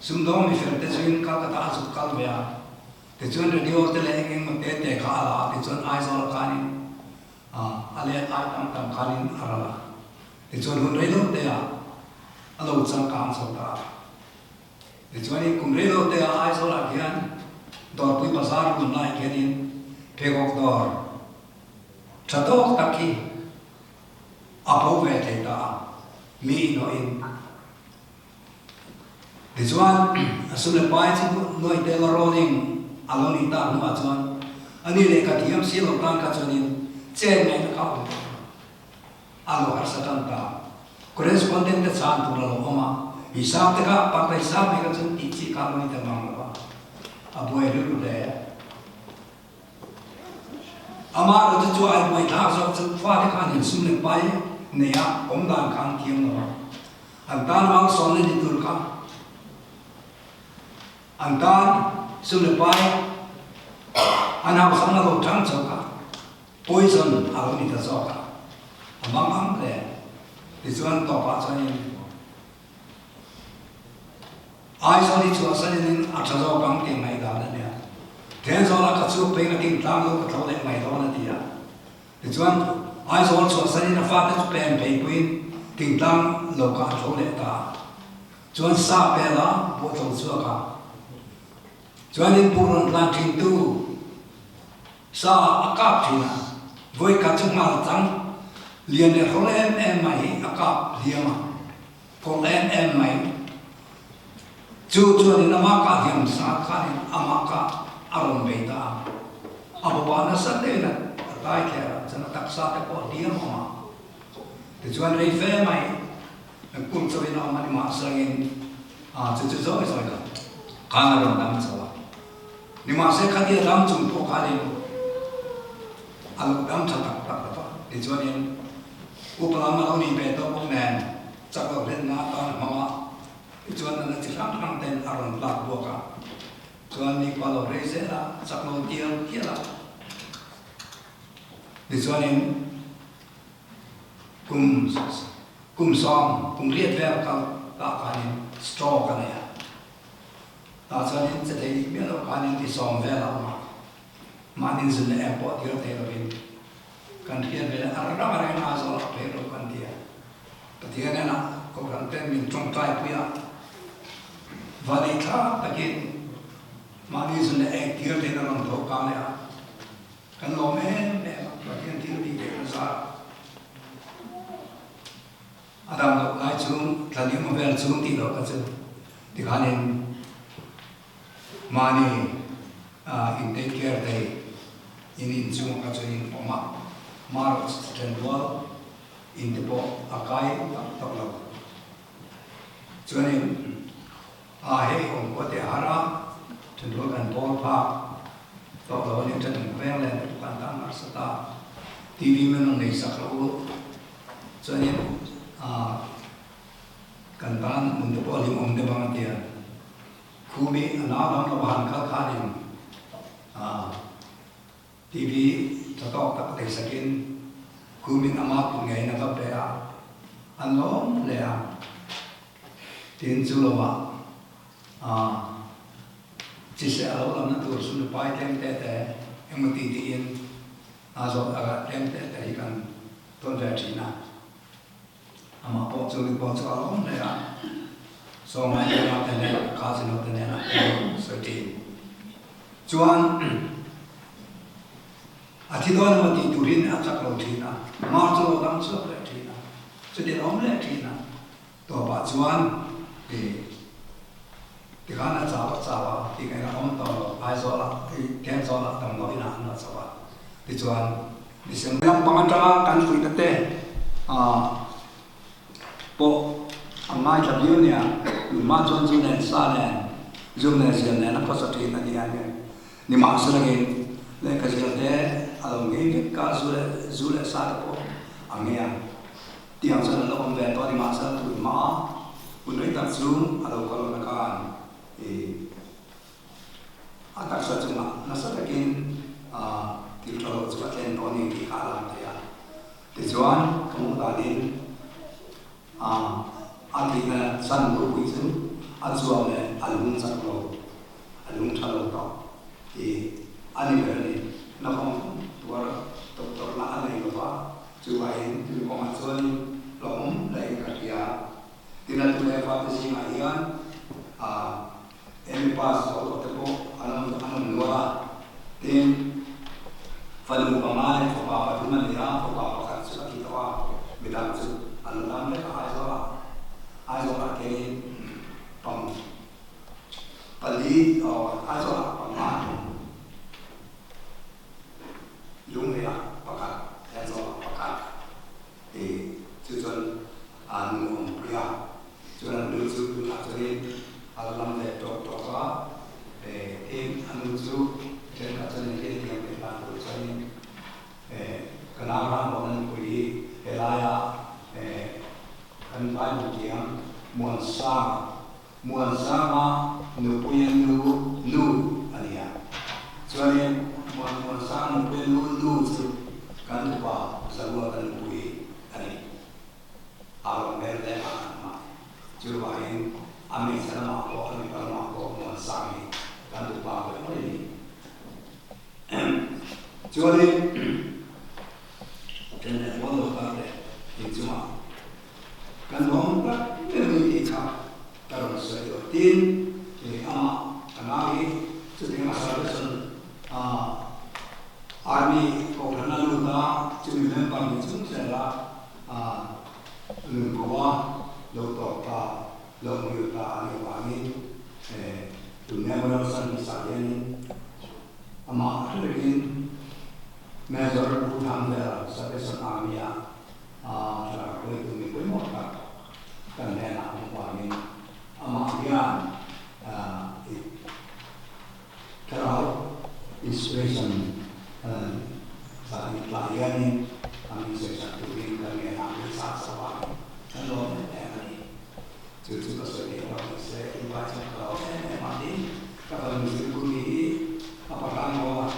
sumdawng mifel te chuin Calcutta a zuk kal ve a. Tichuan radio te leh eng eng te te kha a la a, tichuan Aizawl a khanin a let ai tam tam khanin a ral a. Tichuan hun rei lo te ah a lo changkang chho ta a. Tichuanin kum rei lo te ah Aizawl ah khian Dawrpui Bazar run lai khianin pheikhawk dawr tha tawk tak hi a bo ve thei ta a, mi inawhin. Tichuan, a sum leh pai chu nuai tel a rolling a lo nih tak hnuah chuan a ni leh ka thiam si lo tan kha chuanin chen ngaihna kha awm tawh lo. A lo harsa tan ta. Correspondent te chhan tur a lo awm a, hisap te kha pakhat hisap mai kha chuan tih chi kha a lo ni ta mang lo a, a buai rilru hle. Amah erawh chu chu ai buai thlak zawk chu fate khan insum leh pai nei a awm dan kha an thiam lo a. An tan malsawmna ni tur kha an tan sum leh pai an hausamna lo chang chho kha poison a lo ni ta zawk a, a mang ang hle. Tichuan tawpah chuanin Aizawl hi chhuahsanin a tha zawk ang tih ngaihdan a nia. Thenzawl a ka chhuk pheiin a king tlang lo ka tho leh mai dawn a ti a. Tichuan, Aizawl chhuahsanin a fate chu pen pheipuiin tingtlang lo kah a tho leh ta a. Chuan sa pel a, buh tho chhuak a. Chuanin buh rawn tlan thintu sa a kap thin a, vawikhat chu nghal chang lian leh hrawl em em mai hi a kap hliam a, phawrh em em mai. Chu chuanin amah kah hliam sa khanin amah kah a rawn bei ta a. A bawpah nasa deuhin a tai thler a, chuan a taksa te pawh a hliam awm a. Tichuan rei fe mai kum chauhin a awm a ni mahselangin chu chu zawi zawi lo khan a rawn dam chho a. Nimahse khatia dam chung pawh khanin a lo dam tha tak tak lo va. Tichuanin upa lam a lo nih ve tawh bawk nen chak lo hlenna atan a hmang a. Tichuan a la chi hrang hrang ten a rawn tlak buak a. Chuan nikhua lo rei zel a, chak lo tial tial a. Tichuanin kum kum sawm kum riat vel kal tah khanin stroke a nei a. Tah chuanin che thei dik miah loh khanin ti sawm vel a awm a. Mahni zun leh em pawh tir thei lovin kan hriat ve leh a rang a reng a zawl a phei ro kan ti a. Pathian enah Kohhran ten min tawngtai pui a, vanei thlak takin mahni zun leh eng tir theihna rawn tho kang leh a, kan lawm em em a, Pathian thil tih theihna zar a dam loh lai chung thla nih emaw vel chung tih loh kha chu tikhanin mahni in take care thei in inchung kha chuan in awm a, marawh then rual In te pawh a kai tak tak lo. Chuanin a hei awm pawh te a har a, thenrual kan bawl phak tawh lo a nih chuan eng veng len te pawh kan tan harsa ta. TV men rawn nei sak lo u. Chuanin a kan tan nun te pawh a hlimawm deuh ang a tia. Khumi a nau dang lo a han kal khanin a TV tha tawk tak lei sakin kumin ama kut ngeiin a va pe a, a lawm hle a. Tin, chu lovah chiseh a lo lamna tur chu nupai tlem te te engmaw ti tiin a zawh takah tlem te te hi kan tawn ve thin a. Amah pawh chu mi pawh chu a lawm hle a, Sawma Ema te nen a cousin ho te nen a sawi thin. Chuan a thi dawn emaw tih turin a chak lo thin a, mar chu lo dang chhuak leh thin a, chutin a awm leh thin a. Tawpah chuan i tikhan a chau a chau a, tih ngaihna awm tawh lo, Aizawlah i Thenzawl-ah damdawi inah an la chho a, tichuan December lampang atanga kan fuihna te pawh a ngaithla viau nia, tunhma chuan zu nen sa nen, zum leh zial nen a khawsa thin a ni a ni. Nimahselangin lehkha zial te a lo ngei vek a, zu leh zu leh sa te pawh a ngei a, tiang chuan a lo awm ve tawh a ni. Mahsela tunhma hun rei tak chu a lo kal awm na khan i A taksa chungah nasa takin thil tha lo chu a thlen tawh a ni tih kha a lang thei a. Tichuan, ka hmuh danin a thihna chan ropui chu a chuang leh a lung chak lo, a lung tha lo tawh tih a ni ber a ni. Naupang tuar doctor lah a nei lo va, chuvangin tui kawngah chuanin hlauhawm hle ka hria. Tin, a tu leh fate zingah hian Amy pass zo tawh te pawh an awm an awm nual a, tin, fanu panga leh fapa pathum a ni a, fapa pakhat chu a ti tawh a, midang chu an la dam vek a, Aizawlah Aizawlah kein pang pali aw Aizawlah panga an awm Lungleiah pakhat, Thenzawl-ah pakhat tih chu chuan an awmpui a, chuan an nu chu tunah chuanin a la lam leh tawk tawk a, tin a nu chu thenkhat chuan engtin hetiang tih hlan tur chuanin ka nau ram rawh na nupui hi helaia kan vai hmutiang Muansanga Muansanga nupuia nu nu a ni a, chuanin Muan Muansanga nupuia nu nu chu kan upa Zalua ka nupui a ni. A rawn hmel hle a an hma. Chuvangin a hmeichhe lamah pawh a mipa lamah pawh Muansanga hi kan upa ve mai a ni. Chuanin then leh mual lo kal teh inchungah Kan lawm tak ber ni tih kha ka rawn sawi duh. Tin, kei amah ka nau hi chutiang a salvation army kohhran a lut a, chumi member ni chung zel a nunkhua lo tawk ta, lo hmuh ta a nih avangin tun memorial service ah hianin amah hre takin Major Pu Thangvela Salvation Army ah. Thlarau hruaitu mi pawimawh tak kan hnenah awm avangin amah hian thlarau inspiration zan tlai hianin a min sawisak turin kan hnenah min chah chauh a, kan lawm em em a ni. Chu chu ka sawi theih loh ni se, in vai chuan ka lawm em em a ni. Ka fanu Zirkumi hi a pahrang maw a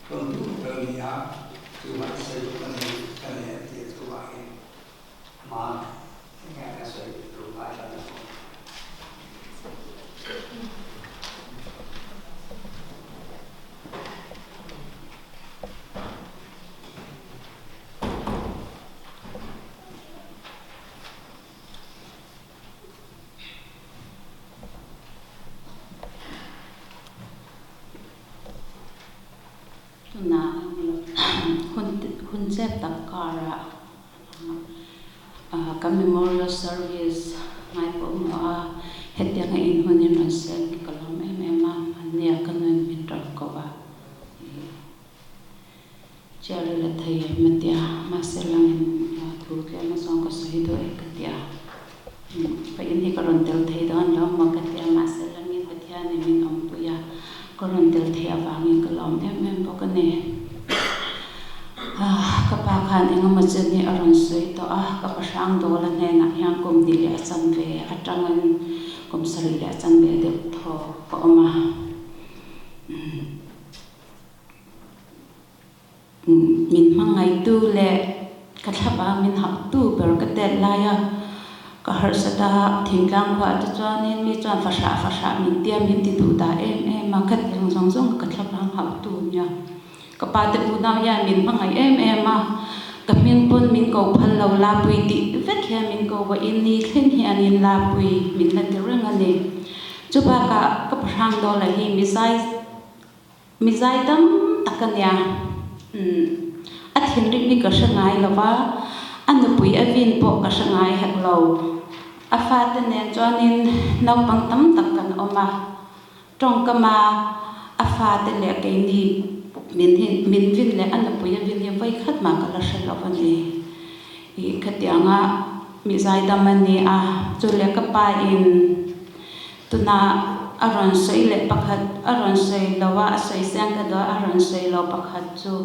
tawn tu ber a ni a, chu vai sawi duh ka nei ka nei a ti a chuvangin hman enge ka sawi tur ngai ta lo. Tunah hun chep tak karah kan memorial service ngai pawh hmuh a, hetianga inhmunin rawn seng hi ka lawm em em a, ania ka nuin min rawn ko a. Chair la thei em a tia, mahse langin thu tlem a zawng ka sawi duh e ka tia. Ka in hi ka rawn tel thei dawn lo maw ka tia, mahse langin Pathianin min awmpui a, ka rawn tel thei avangin ka lawm em em bawk a ni. Ka pa khan engemaw chen hi a rawn sawi tawh a, ka pa hrang dawla hnenah hian kum hnih leh a chan ve atangin kum sarih leh a chan ve deuh thaw ka awm a. Min hmangaihtu leh ka thlapa min hauhtu ber ka tet lai a, ka harsat a, thingtlang khuah te chuanin mi chuan fahrah fahrah min tia min ti duh dah em em a, khatiang zawng zawng ka thlapa hauhtu nia. Ka pa te unau hian min hmangaih em em a, ka hming pawn min ko phal lo Lapui tih vek hian min ko va in ni thleng hianin Lapui min la ti reng a ni. Chubakah ka pahrang dawla hi mizai Mi zai tam tak a nia. Umm. A thinrim hi ka hre ngai lo va, a nupui a vin pawh ka hre ngai hek lo. A fate nen chuanin naupang tam tak kan awm a. Tawngkama a fate leh keini min hi min vin leh a nupui a vin hi vawikhat mah ka la hre lo a ni. Ih khatianga mi zaidam a ni a, chu leh ka pa in Tunah a rawn sawi leh pakhat, a rawn sawi lo a, a sawi siang ka duh a, a rawn sawi lo pakhat chu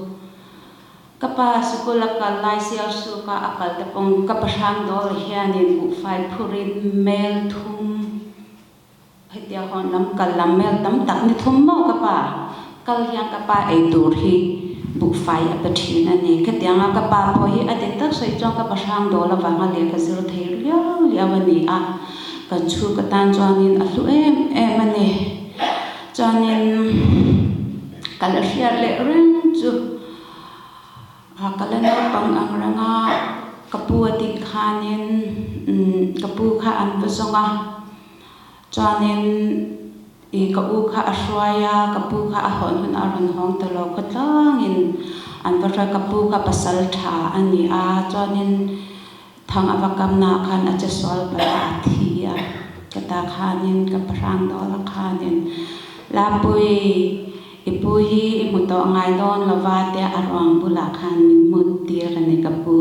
ka pa sikul a kal lai sial suk a, a kal te pawng ka pa hrang dawl hianin buhfai phurin mel thum hetia hawn lam kal lam mel tam tak ni thum maw ka pa kal hian ka pa ei tur hi buhfai a pe thin a ni. Khatianga ka pa pawh hi a dik tak sawi chuan ka pa hrang dawl avanga lehkha zir thei riau riau a ni a. Kan chhuk atan chuanin a hlu em em a ni. Chuanin ka la hriat leh reng chu ka la naupang ang reng a, ka pu a tih khanin ka pu kha an va zawng a, chuanin i ka u kha a hruai a, ka pu kha a hawn hun a rawn hawng ta lo khawtlangin an va hruai, ka pu kha pasal tha a ni a, chuanin. Thang a va kamna ah khan a che sual palh a, a thi a. Ka ta khanin, ka pahrang dawl a khanin, Lapui, i pu hi i hmu tawh ngai dawn lo va tia a ruang bulah khan min hmut tir a ni ka pu.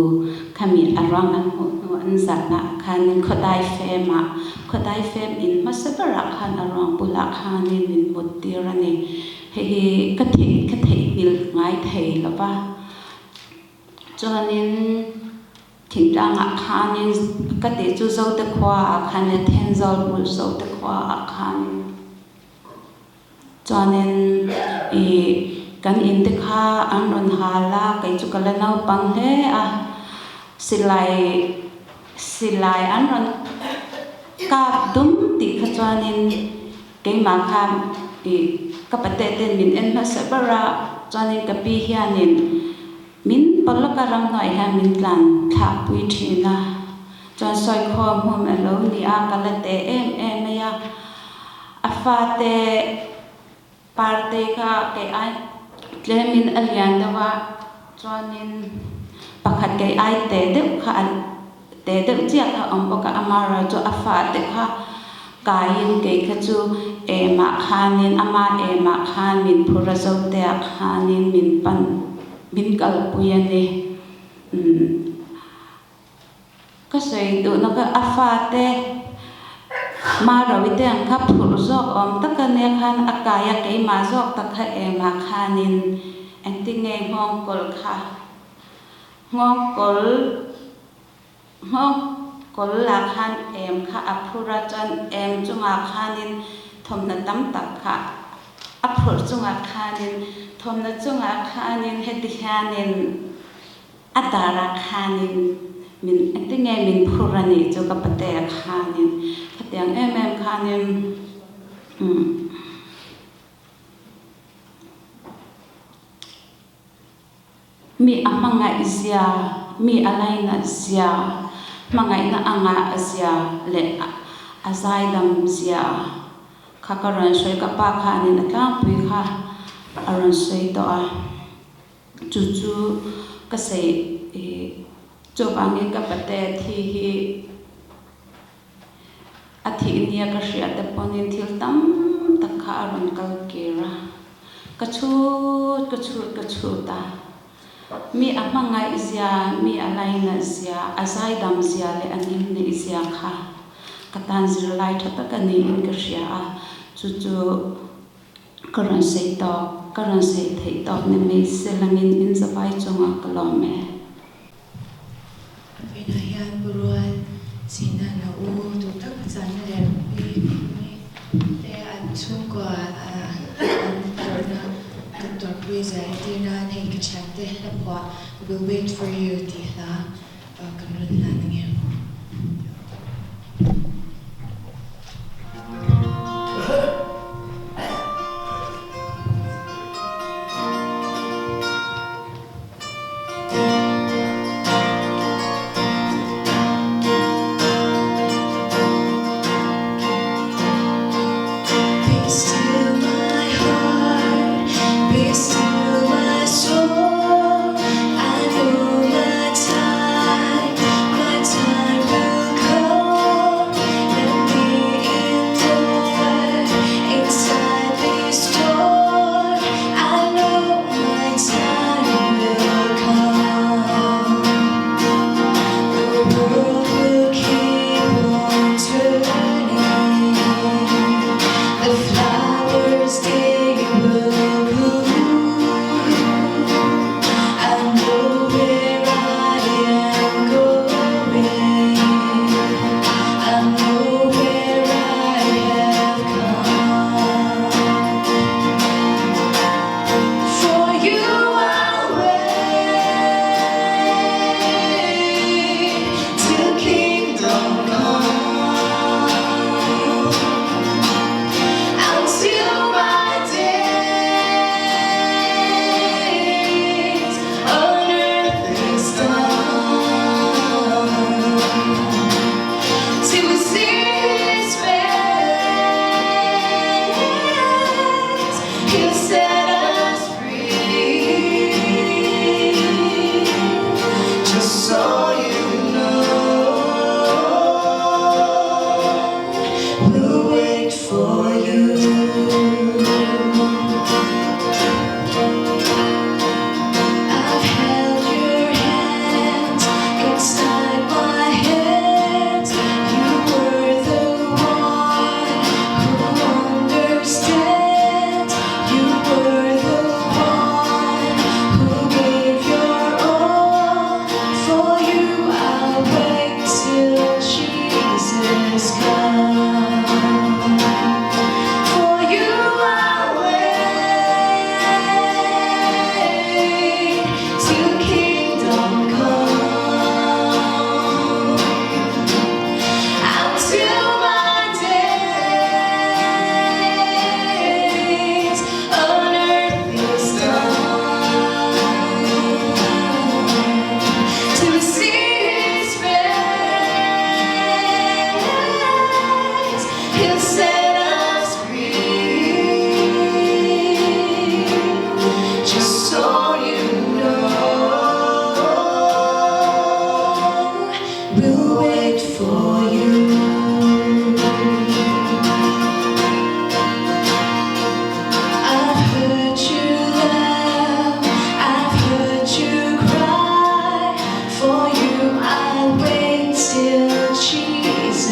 Khami a ruang an hmuh hnu an zatna ah khanin khawdai fem ah, khawdai fem in hmasa berah khan a ruang bulah khanin min hmut tir a ni. Hei hi ka theih ka theihnghilh ngai thei lo va. Chuanin thingtlangah khanin ka tih chu Zote khuaah khan e Thenzawl bul Zote khuaah khanin chuanin ih kan in te kha an rawn hal a, kei chu ka la naupang hle a, silai silai an rawn kap dum tih kha chuanin keimah kha ih ka pate ten min en hmasa ber a, chuanin ka pi hianin. Min pawlawka ramhnuai hian min tlan thlak pui thin a, chuan sawikhawm hmun a lo ni a, ka la teh em em mai a, a fate parte kha kei ai tlemin a lian deuh a, chuanin pakhat kei ai teh deuh kha a teh deuh chiah kha a awm bawk a, amaherawh chu a fate kha kaiin kei kha chu emah khanin ama emah khan min phur a zoteah khanin min pan min kalpui a ni. Umm. Ka sawi duhna kha a fate Marawi te ang kha phurh zawk awm tak a nia khan a kai a, keimah zawk tak kha emah khanin engtinge nghawngkawl kha nghawngkawl nghawngkawl lah khan em kha a phur a, chuan em chungah khanin thawmhnaw tam tak kha a phurh chungah khanin thawmhnaw chungah khanin heti hianin A darah khanin min engtinge min phur a nih chu ka patea khanin khatiang em em khanin umm mi a hmangaih zia, mi a lainat zia, hmangaihna a ngah zia leh a zaidam zia kha ka rawn sawi ka pa khanin a tlangpui kha a rawn sawi tawh a. Chu chu ka sawi i chuvangin ka pate thi hi a thih nia ka hriat te pawhin thil tam tak kha a rawn kal kir a, ka chhut ka chhut ka chhut a, mi a hmangaih zia, mi a lainat zia, a zaidam zia leh a ning neih zia kha ka tan zirlai tha tak a niin ka hria a, chu chu. Ka rawn sawi tawk, ka rawn sawi theih tawk ni mai se langin in zavai chungah ka lawm e. Vawiinah hian Pu Rual Chhina na u duh tak a channa leh pi Khumi te an chhungkua an tawrhna kan tawrhpui zia entir nan hei ka thiante hla phuah We'll wait for you tih hla kan rawn hlan ang em. Be still my heart, be still my soul I know my time, my time will come Let me endure inside this door I know my time will come The world will keep on turning The flowers they will bloom I know where I am going I know where I have come For you I'll wait till kingdom come Until my days on earth is done Till we see his face He'll set us free Just so you know We'll wait for you I've held your hands inside my hands You were the one who understands You were the one who gave your all For you I'll wait till Jesus comes For you I'll wait till kingdom come Until my days on earth is done To see His face.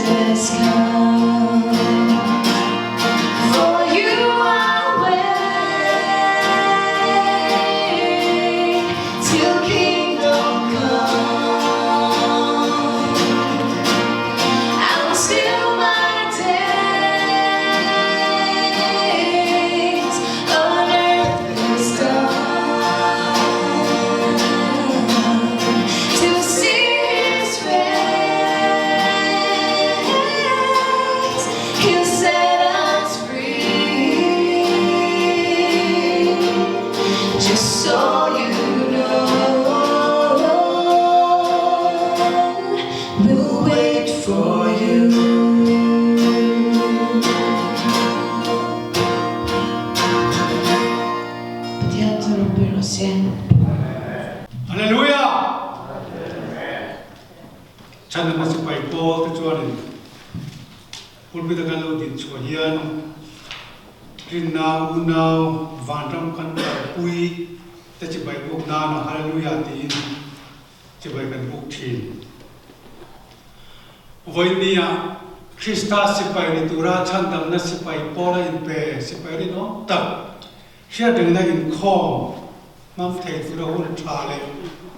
has come. For you I'll wait till kingdom come. Until my days on earth is done, to see His face, He'll set us free. Just so you know, we'll wait for you. Pathian chu ropui rawh se. Hallelujah! Chhandamna sipai pawl te chuanin pulpit a kan lo din chhuah hian rinna unau vanram kan kalpui te chibai buk nana Hallelujah tiin chibai kan buk thin. Vawinia Krista sipai ni tura chhandamna sipai pawla inpe sipai rinawm tak hriatrengna inkhawm hmang thei tura hun tha leh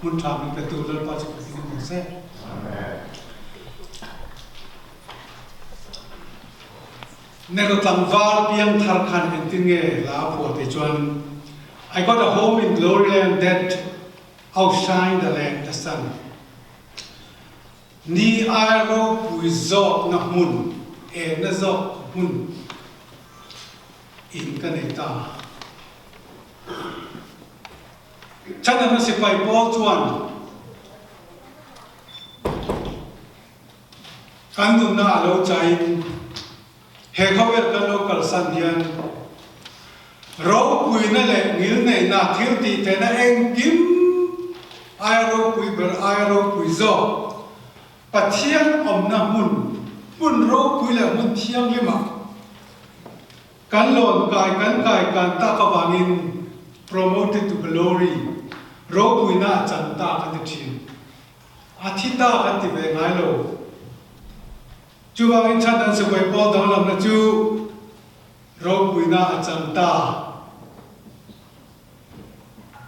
hmun tha min petu Lalpa chu Pathian ni se. Nero tlangval piang thar khan engtin nge hla a phuah tih chuan I got a home in glory land that outshine the land the sun. Ni ai ropui zawkna hmun, enna zawk hmun in ka nei ta. Chhandamna sipai pawl chuan kan nunna a lo chain he khawvel kan lo kalsan hian ropuina leh ngilneihna thil tih theihna engkim aia ropui ber aia ropui zawk Pathian awmna hmun, hmun ropui leh hmun thianghlimah kan lawn kai kan kai kan tak avangin promoted to glory, ropuina a chan ta kan ti thin. A thi ta kan ti ve ngai lo. Chuvangin chhan an sipai pawl danglamna chu ropuina a chan ta.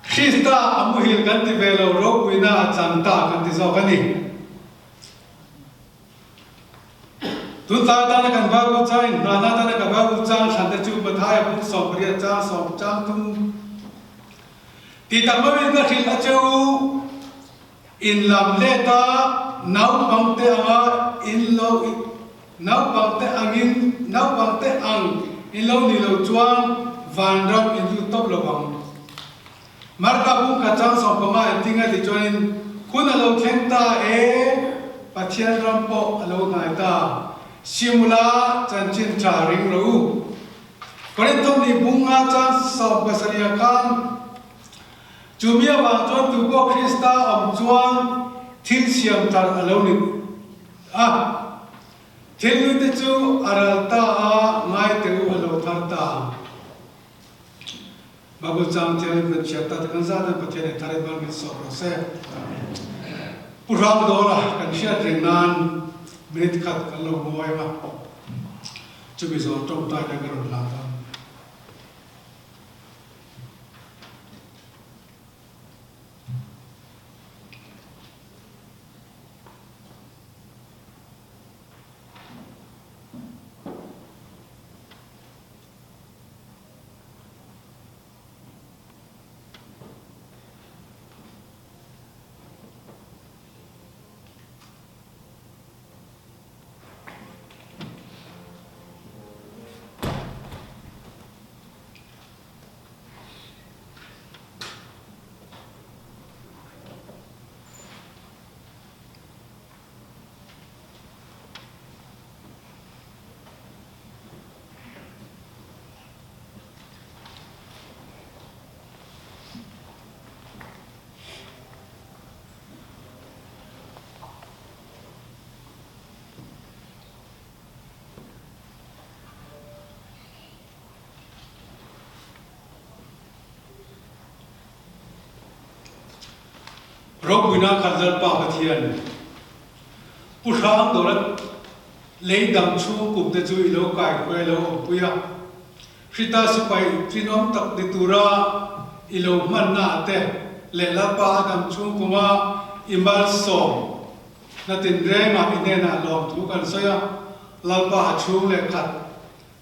Krista a muhil kan ti ve lo, ropuina a chan ta kan ti zawk a ni. Tun tlai atana kan Bible chang inhmanna atana ka Bible chang hran te chu Mathaia bung 18 chang sawm chang thum ti tak meuhin ka hrilh a che u. In lam let a naupangte anga in lo naupangte angin naupangte ang in lo ni lo chuan vanram in lut tawp lo ang. Marka bung khat chang 15 engtin a ti chuanin hun a lo thleng ta e, Pathian ram pawh a lo hnai ta, Simula chanchin tha ring rawh u. Korinthum ni bung nga chang 17 ah khan Chumi avang chuan tu pawh Krista awm chuan thil siam thar a lo ni a, thil nute chu a ral ta a, ngaite u a lo thar ta. Bible chang thiangin kan chhiat ta te kan zat hian Pathian in thar in mal min sawm rawh se. Pu Hrang Dawla kan hriat reng nan minute khat kan lo ngawi ang a, chumi zawh tawngtaina ka rawn hlan ang. Ropuina khat Lalpa Pathian Pu Hrang Dawlat. Lei dam chhung kum te chu i lo kai hruai lo awmpui a. Hrita sipai rinawm tak ni tura i lo hmanna ah te leh Lalpa a dam chhung kuma i malsawm na tinrengah i hnenah lawmthu kan sawi a, Lalpa a chhung leh khat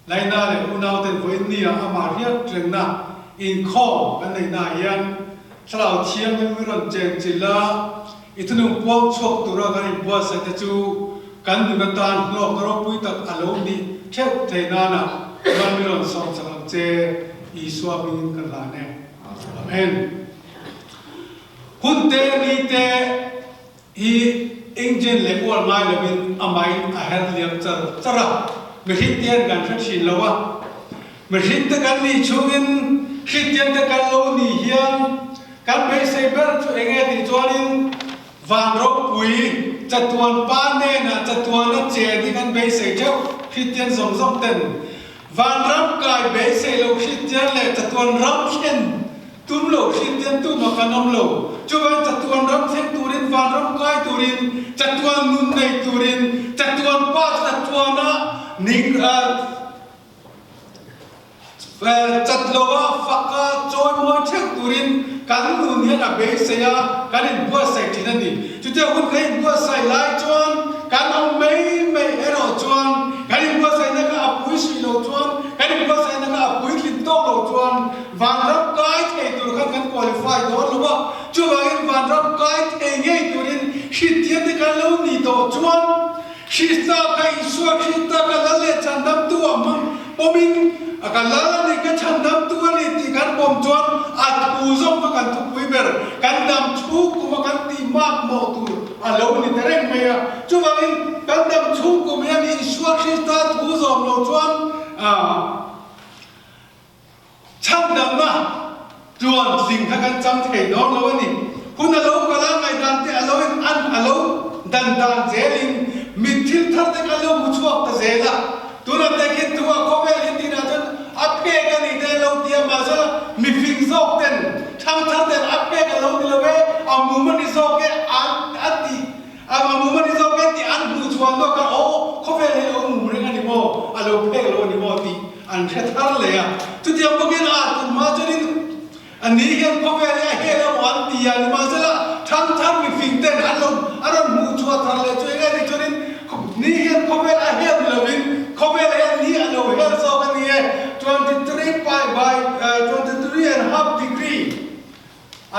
Laina leh unauten vawiin nia amah riat rengna inkhawm kan neihna ah hian Thlarau Thianghlim i rawn chen chilh a, i thunung puang chhuak tura kan inbuatsaih te chu kan nun atan hlawkna ropui tak a lo nih theuh thei nana chuan mi rawn sawm chak ang che, Isua hmingin ka hlan e. Amen. Hun te ni te hi engine leh uar ngai lovin amahin a her liam char char a, mihring te hian kan hre thin lo a, mihring te kan nih chhungin Kristian te kan lo nih hian kan beisei ber chu eng nge tih chuanin van ropui chatuan pa hnenah chatuana chen hi kan beisei theuh Kristian zawng zawng ten vanram kai beisei lo Kristian leh chatuan ram thlen Tum lo hrintian tumah kan awm lo. Chuvan chatuan ram thleng turin, vanram kai turin, chatuan nun nei turin, chatuan pa chu chatuana ning chat loa faka chawimawi theuh turin kan nun hian a beisei a, kan inbuatsaih thin a ni. Chutiang hun kan inbuatsaih lai chuan kan awm mai mai erawh chuan kan inbuatsaihna kha a pui suih lo chuan, kan inbuatsaihna kha a puitlin tawk lo chuan, Vanram kai thei tur khan kan qualify dawn lo a, chuvangin vanram kai thei ngei turin hrithiam te kan lo ni tawh chuan Krista kha Isua Krista ka lal leh chhandamtu a hmang pawmin a ka lal a ni ka chhandamtu a ni tih kan pawm chuan a thu zawng kha kan thupui ber kan dam chhung kum a kan tih makmawh tur a lo ni ta reng mai a, chuvangin kan dam chhung kum hian Isua Krista thu zawm lo chuan ah. Chhandamna tluan tling kha kan chang thei dawn lo a ni. Hun a lo kal a, ngaihdan te a lo in an a lo dan dan zelin mit thil thar te kan lo hmu chhuak ta zel a. Tunah te khin thu a khawvel hi tinah chuan a pek a ni te lo ti a, mahse mifing zawk ten thang thar ten a pek a lo ni lo e, a mum a ni zawk e an a ti a mum a ni zawk e tih an hmuh chhuah hnuah khan aw khawvel hi a lo mum reng a ni maw, a lo phek lo a ni maw tih An hre thar leh a, chutiang bawkin a tum hma chuanin a ni hian khawvel hi a hel emaw an ti a, nimahsela thangthar mifing ten an lo a rawn hmuh chhuah thar leh chu enge ni chuanin ni hian khawvel a hel ni lovin khawvel hian ni a lo hel zawk a ni e, 23 by 23 and half degree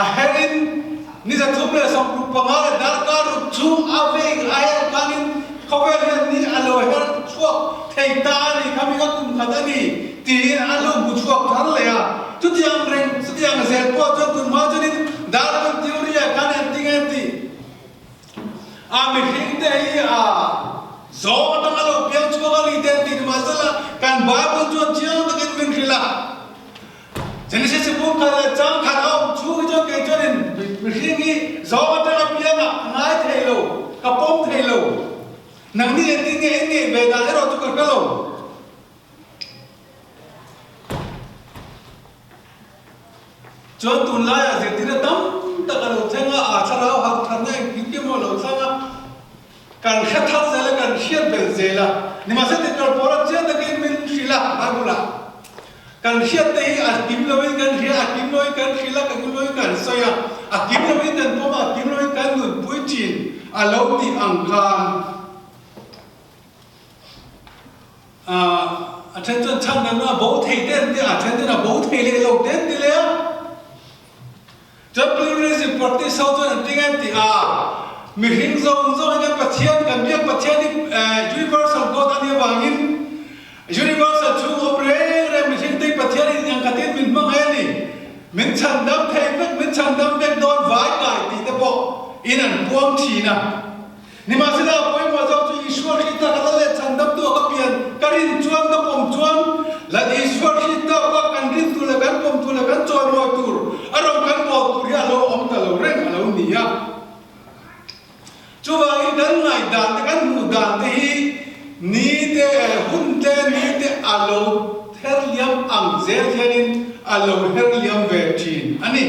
a helin ni 365 leh darkar ruk chhung a veng a hel khanin khawvel hian ni a lo her chhuak thei ta a ni khami ka kum khat a ni tiin a lo hmu chhuak thar leh a. Chutiang reng chutiang zel pawh chuan tun hma chuanin Darwin theory ah khan an ti nge ti a mihring te hi a zawng atanga lo piang chhuak a ni te an ti nimahsela kan Bible chuan chiang takin min hrilh a. Genesis buk khat leh chang khat a awm chhung hi chuan kei chuanin mihring hi zawng atanga piangah ka ngai thei lo, ka pawm thei lo. Nangni engtin nge in ngeih ve dan erawh chu ka hre lo. Chuan tunlaiah zirtirna tam tak a lo thleng a, a thlarau harh tharna engkim kim a lo thleng a. Kan hre thar zel a, kan hriat bel zel a. Nimahse Titlawr pawla chiang takin min hrilh a, Bible-ah. Kan hriat te hi a kim loin kan hria, a kim loin kan hrilh a, kan kim loin kan sawi a, a kim loin kan pawm a, a kim loin kan nunpui thin a lo tih ang khan a then chuan chhan dan a bo thei te an ti a, a then chuan a bo thei leh lo te an ti leh a. Chuan pluralism practice ho chuan an ti nge ti a, mihring zawng zawng hi kan Pathian, kan biak Pathian hi universal God a nih avangin universal chhung awm reng reng mihring te hi Pathian in ang khatin min hmangaih a ni, min chhandam thei vek, min chhandam vek dawn vai kai tih te pawh in an puang thin a. Nimahsela a pawimawh zawk chu Isua Krista ka la leh chhandamtu a ka pian ka rin chuan ka pawm chuan Lal Isua Krista kha kan rin tur leh kan pawm tur leh kan chawimawi tur a rawn kan bawl tur hi a lo awm ta lo reng a lo ni a. Chuvangin kan ngaihdan te kan hmuh dan te hi ni te hun te ni te a lo her liam ang zel hianin a lo her liam ve thin a ni.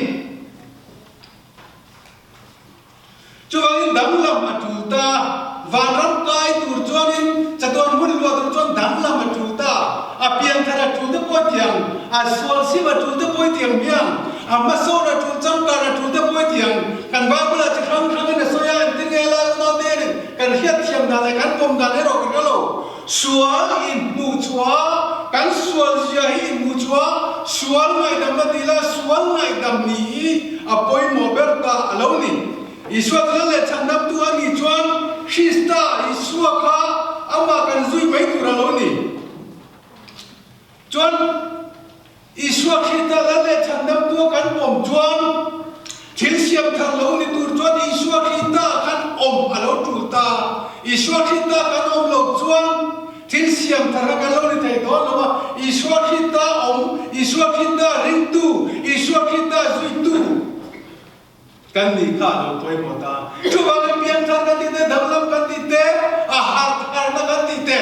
Chuvangin danglam a tul ta. Vanram kai tur chuanin chatuan A sual sim a tul te pawi ti ang hian, a hmasawn a tul changkan a tul te pawi ti ang. Kan Bible ah chi hrang hrangin a sawi a, engtin nge lai unau te hianin kan hriatthiam dan leh kan pawm dan erawh ka hre lo. Sual inhmuhchhuah, kan sual zia hi inhmuhchhuah, sual ngaihdam a ti la, sual ngaihdam nih hi a pawimawh ber ta a lo ni. Isua chu lal leh chhandamtu a nih chuan Krista Isua kha amah kan zui mai tur a lo ni. Chuan Isua Krista lal leh chhandamtu a kan pawm chuan thil siam thar lo ni tur chuan Isua Krista khan awm a lo tul ta. Isua Krista kan awm lo chuan thil siam thar kha kan lo ni thei dawn lo a. Isua Krista awm, Isua Krista ringtu, Isua Krista zuitu. Kan nih kha a lo pawimawh ta. Chuvangin piangthar kan tih te, danglam kan tih te, a hartharna kan tih te,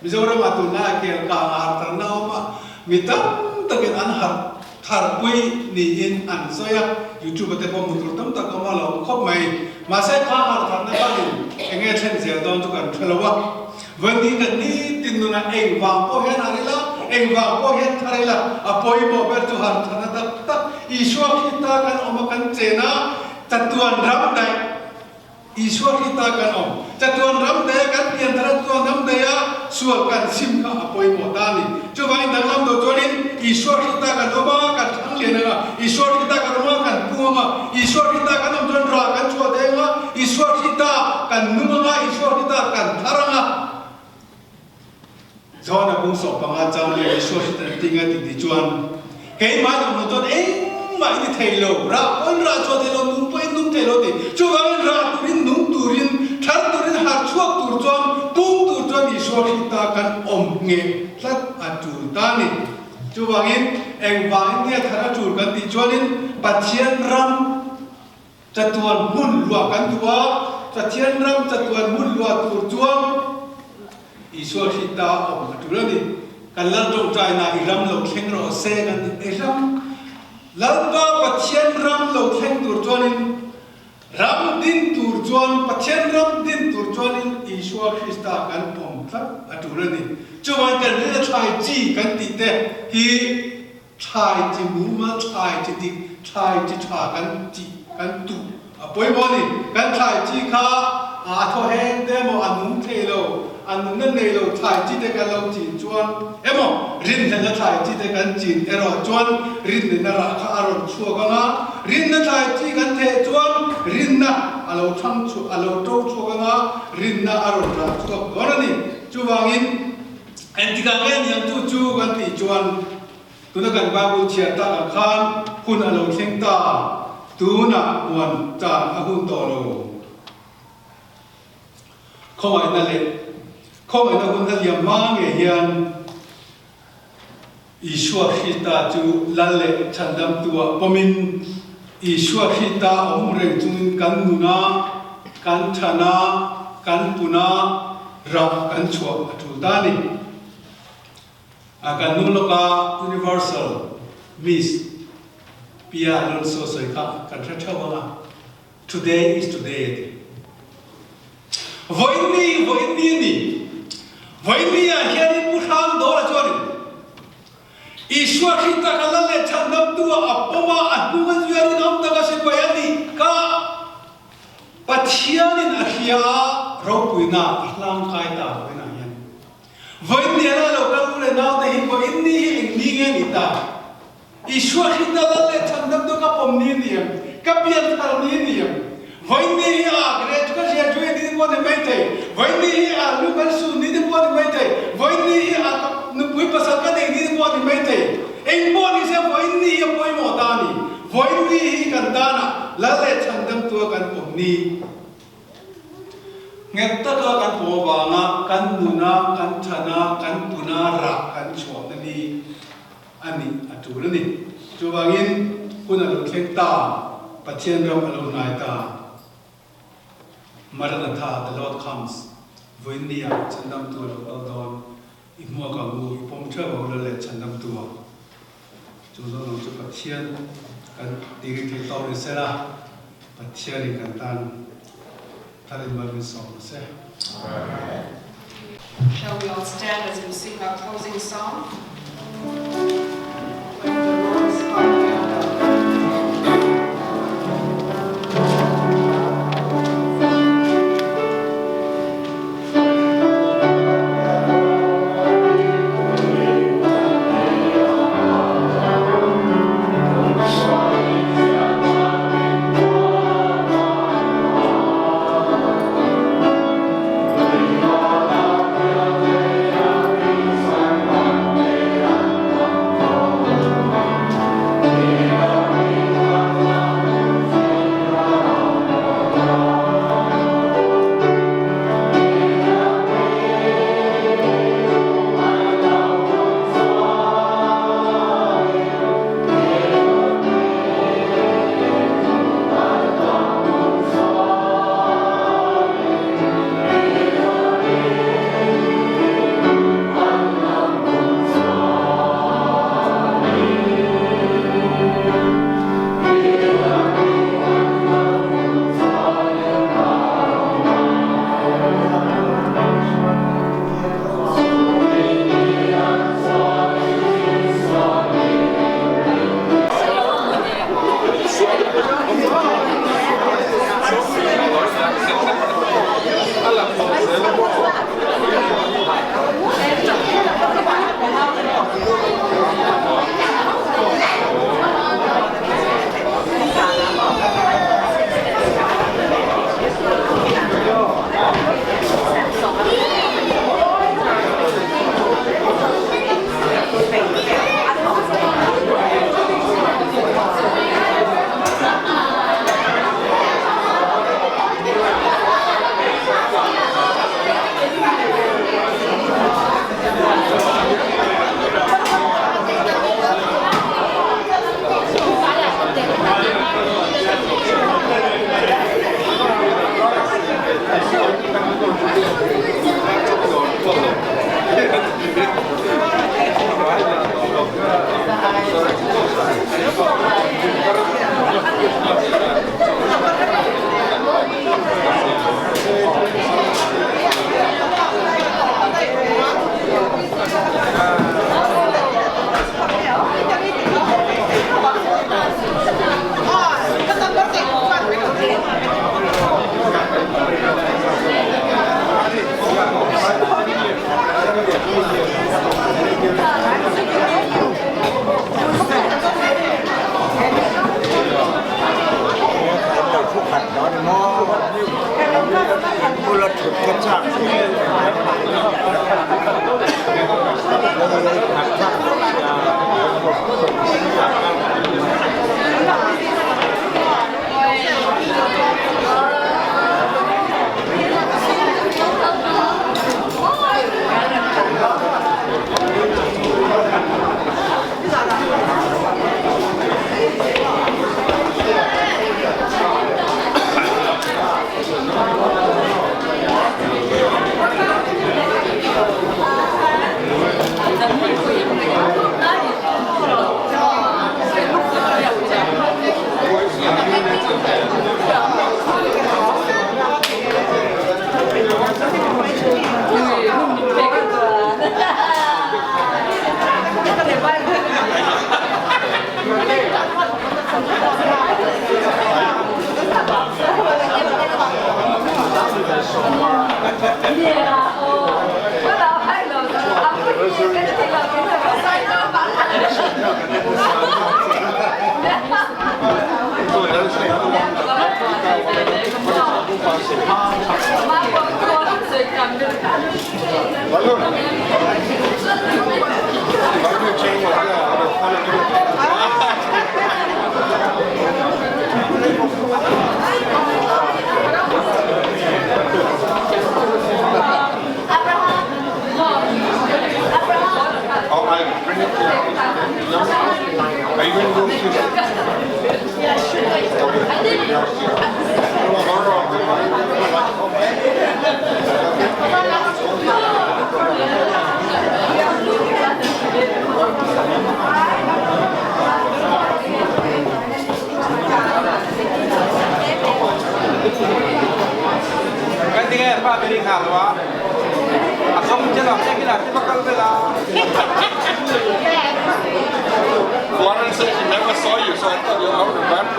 Mizoramah tunlai a kel kang a hartharna a awm a, mi tam takin an hartharpui niin an sawi a, YouTube-a te pawh hmu tur tam tak a awm a, lo awm khawp mai. Mahse kha hartharna khanin eng nge thlen zel dawn chu kan hre lo a. Vawni kan nitin nunah eng vang pawh hian har ila, eng vang pawh hian thar ila, a pawimawh ber chu har thana tak tak Isua Krista kan awm a kan chen a, chatuan ram daih Isua Krista kan awm. Chatuan ram daih a kan pian thar a, chatuan ram daih a sual kan sim kha a pawimawh ta a ni. Chuvangin danglam lo chuanin Isua Krista kan awm a, kan thlang lian ang a, Isua Krista kan awm a, kan pung ang a, Isua Krista kan awm chuan rah kan chhuah thei ang a, Isua Krista kan nung ang a, Isua Krista kan thar ang a. John-a bung 15 chang leh Isua Krista an ti nge tih chuan, Keimah in awm lo chuan engmah i ni thei lo, rah pawhin rah chhuah thei lo, nung pawhin nung thei lo ti. Chuvangin rah turin, nung turin, thar turin, har chhuak tur chuan, pung tur chuan Isua Krista kan awm ngheh tlat a tul ta a ni. Chuvangin engvangin nge thar a tul kan tih chuanin Pathian ram chatuan hmun luah kan duh a, Pathian ram chatuan hmun luah tur chuan Isua Krista awm a tul a ni. Kan lal tawngtaina i ram lo thleng rawh se kan ti. I ram, Lalpa Pathian ram lo thleng tur chuanin, ram din tur chuan, Pathian ram din tur chuanin Isua Krista kan awm tlat a tul a ni. Chuvangin kan rin a thlai chi kan tih te hi Thlai chi mumal, thlai chi dik, thlai chi tha kan tih, kan tuh a pawimawh a ni. Kan thlai chi kha a thaw heng te emaw, a nung thei lo, a nunna nei lo thlai chi te kan lo chin chuan emaw, rinhlelhna thlai chi te kan chin erawh chuan rinhlelhna rah kha a rawn chhuak ang a, rinna thlai chi kan theh chuan rinna a lo thang chhuak, a lo to chhuak ang a, rinna a rawn rah chhuak dawn a ni. Chuvangin. Engtikah nge niang chu chu kan tih chuan tuna kan Bible chhiar tak ang khan hun a lo thleng ta, tunah muan tan a hun tawh lo. Khawngaihna leh khawngaihna hun a liam hma ngei hian Isua Krista chu Lal leh Chhandamtua pawmin Isua Krista awm reng chungin kan nuna, kan thana, kan puna rah kan chhuah a tul ta a ni. A kan nu lawka Universal Miss Pia Alonso sawi kha kan hre theuh ang a, Today is today a ti. Vawiinni, vawiinni a ni. Vawiinni ah hianin Pu Hrang Dawla chuanin Isua Krista ka lal leh chhandamtu ah a pawm a, a hnung a zui a rinawm tak a sipai a nih kha Pathianin a hria a, ropuina a hlang kai ta vawiinah hian. Vawiinni a la lo kal u leh naute hi vawiinni hi eng ni nge ni ta? Isua Krista lal leh chhandamtu ka pawm ni a ni em? Ka pian thar ni a ni em? Vawiinni hi a grade ka hria chu ni te pawh a ni mai thei. Vawiinni hi a lu kan sun ni te pawh a ni mai thei. Vawiinni hi a nupui pasal ka nei ni te pawh a ni mai thei. Eng pawh ni se vawiinni hi a pawimawh ta a ni. Vawiinni hi kan tanah lal leh chhandamtua kan pawm ni. Nghet taka kan pawm avanga kan nuna, kan thana, kan puna rah kan chhuahna ni. A nih a tul a ni. Chuvangin hun a lo thleng ta, Pathian ram a lo hnai ta. Maranatha, the Lord comes, Vawiinni ah chhandamtu a lo kal dawn, i hmuak ang u, i pawm theuh ang u la leh chhandamtu ah. Chu zawng zawng chu Pathian kan tiri thei tawk ni sela, Pathianin kan tan tharin mal min sawm ang se. Shall we all stand as we sing our closing song? Florence said she never saw you, so I thought you were out of the bathroom.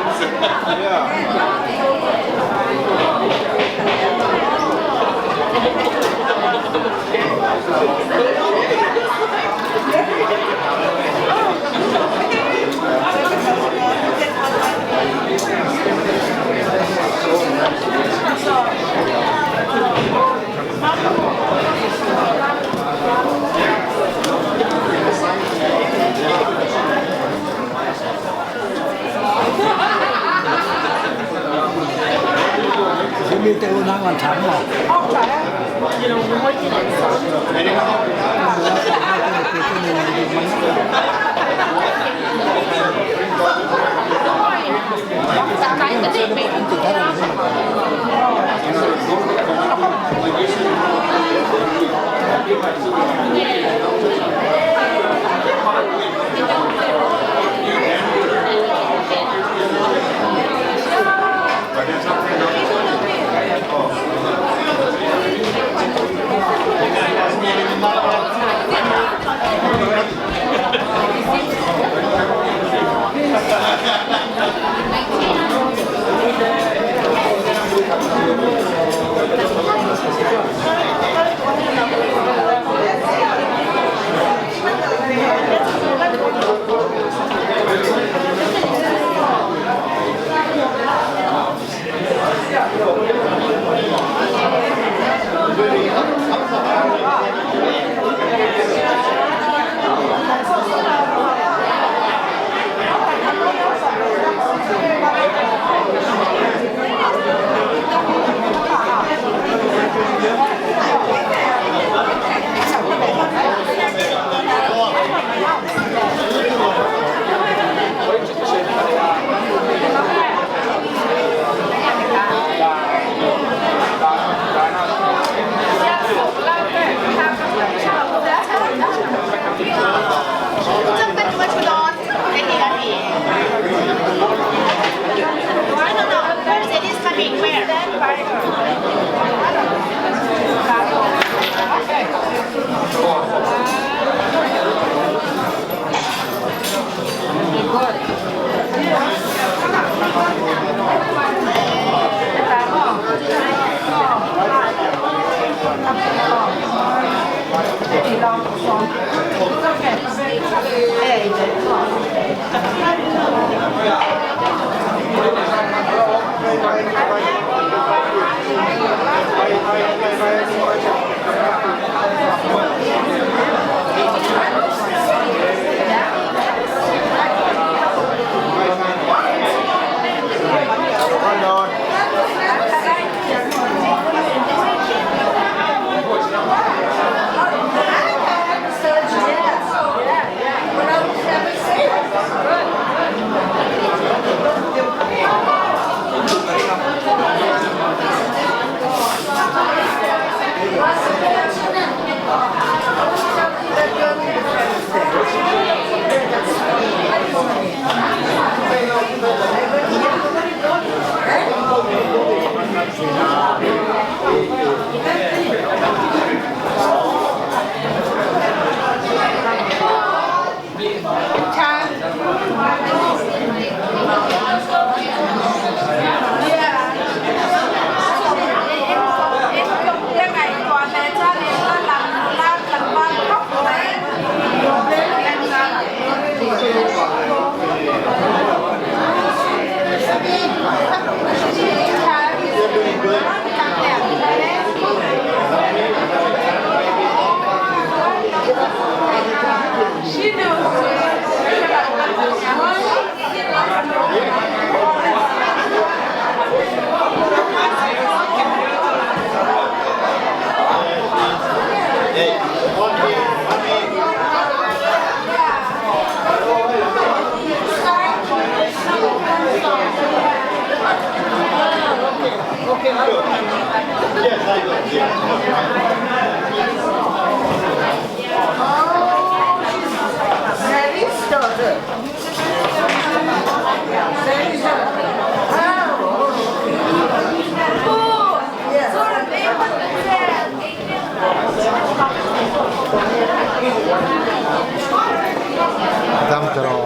Dam tiraw.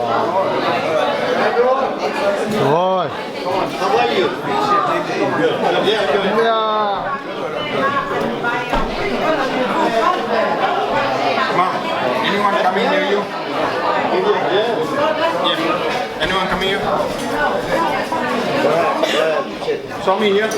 Rồi. How are you? Yeah, good. Yeah. Mom, anyone coming near you? Yeah. Anyone coming here? Saw me here?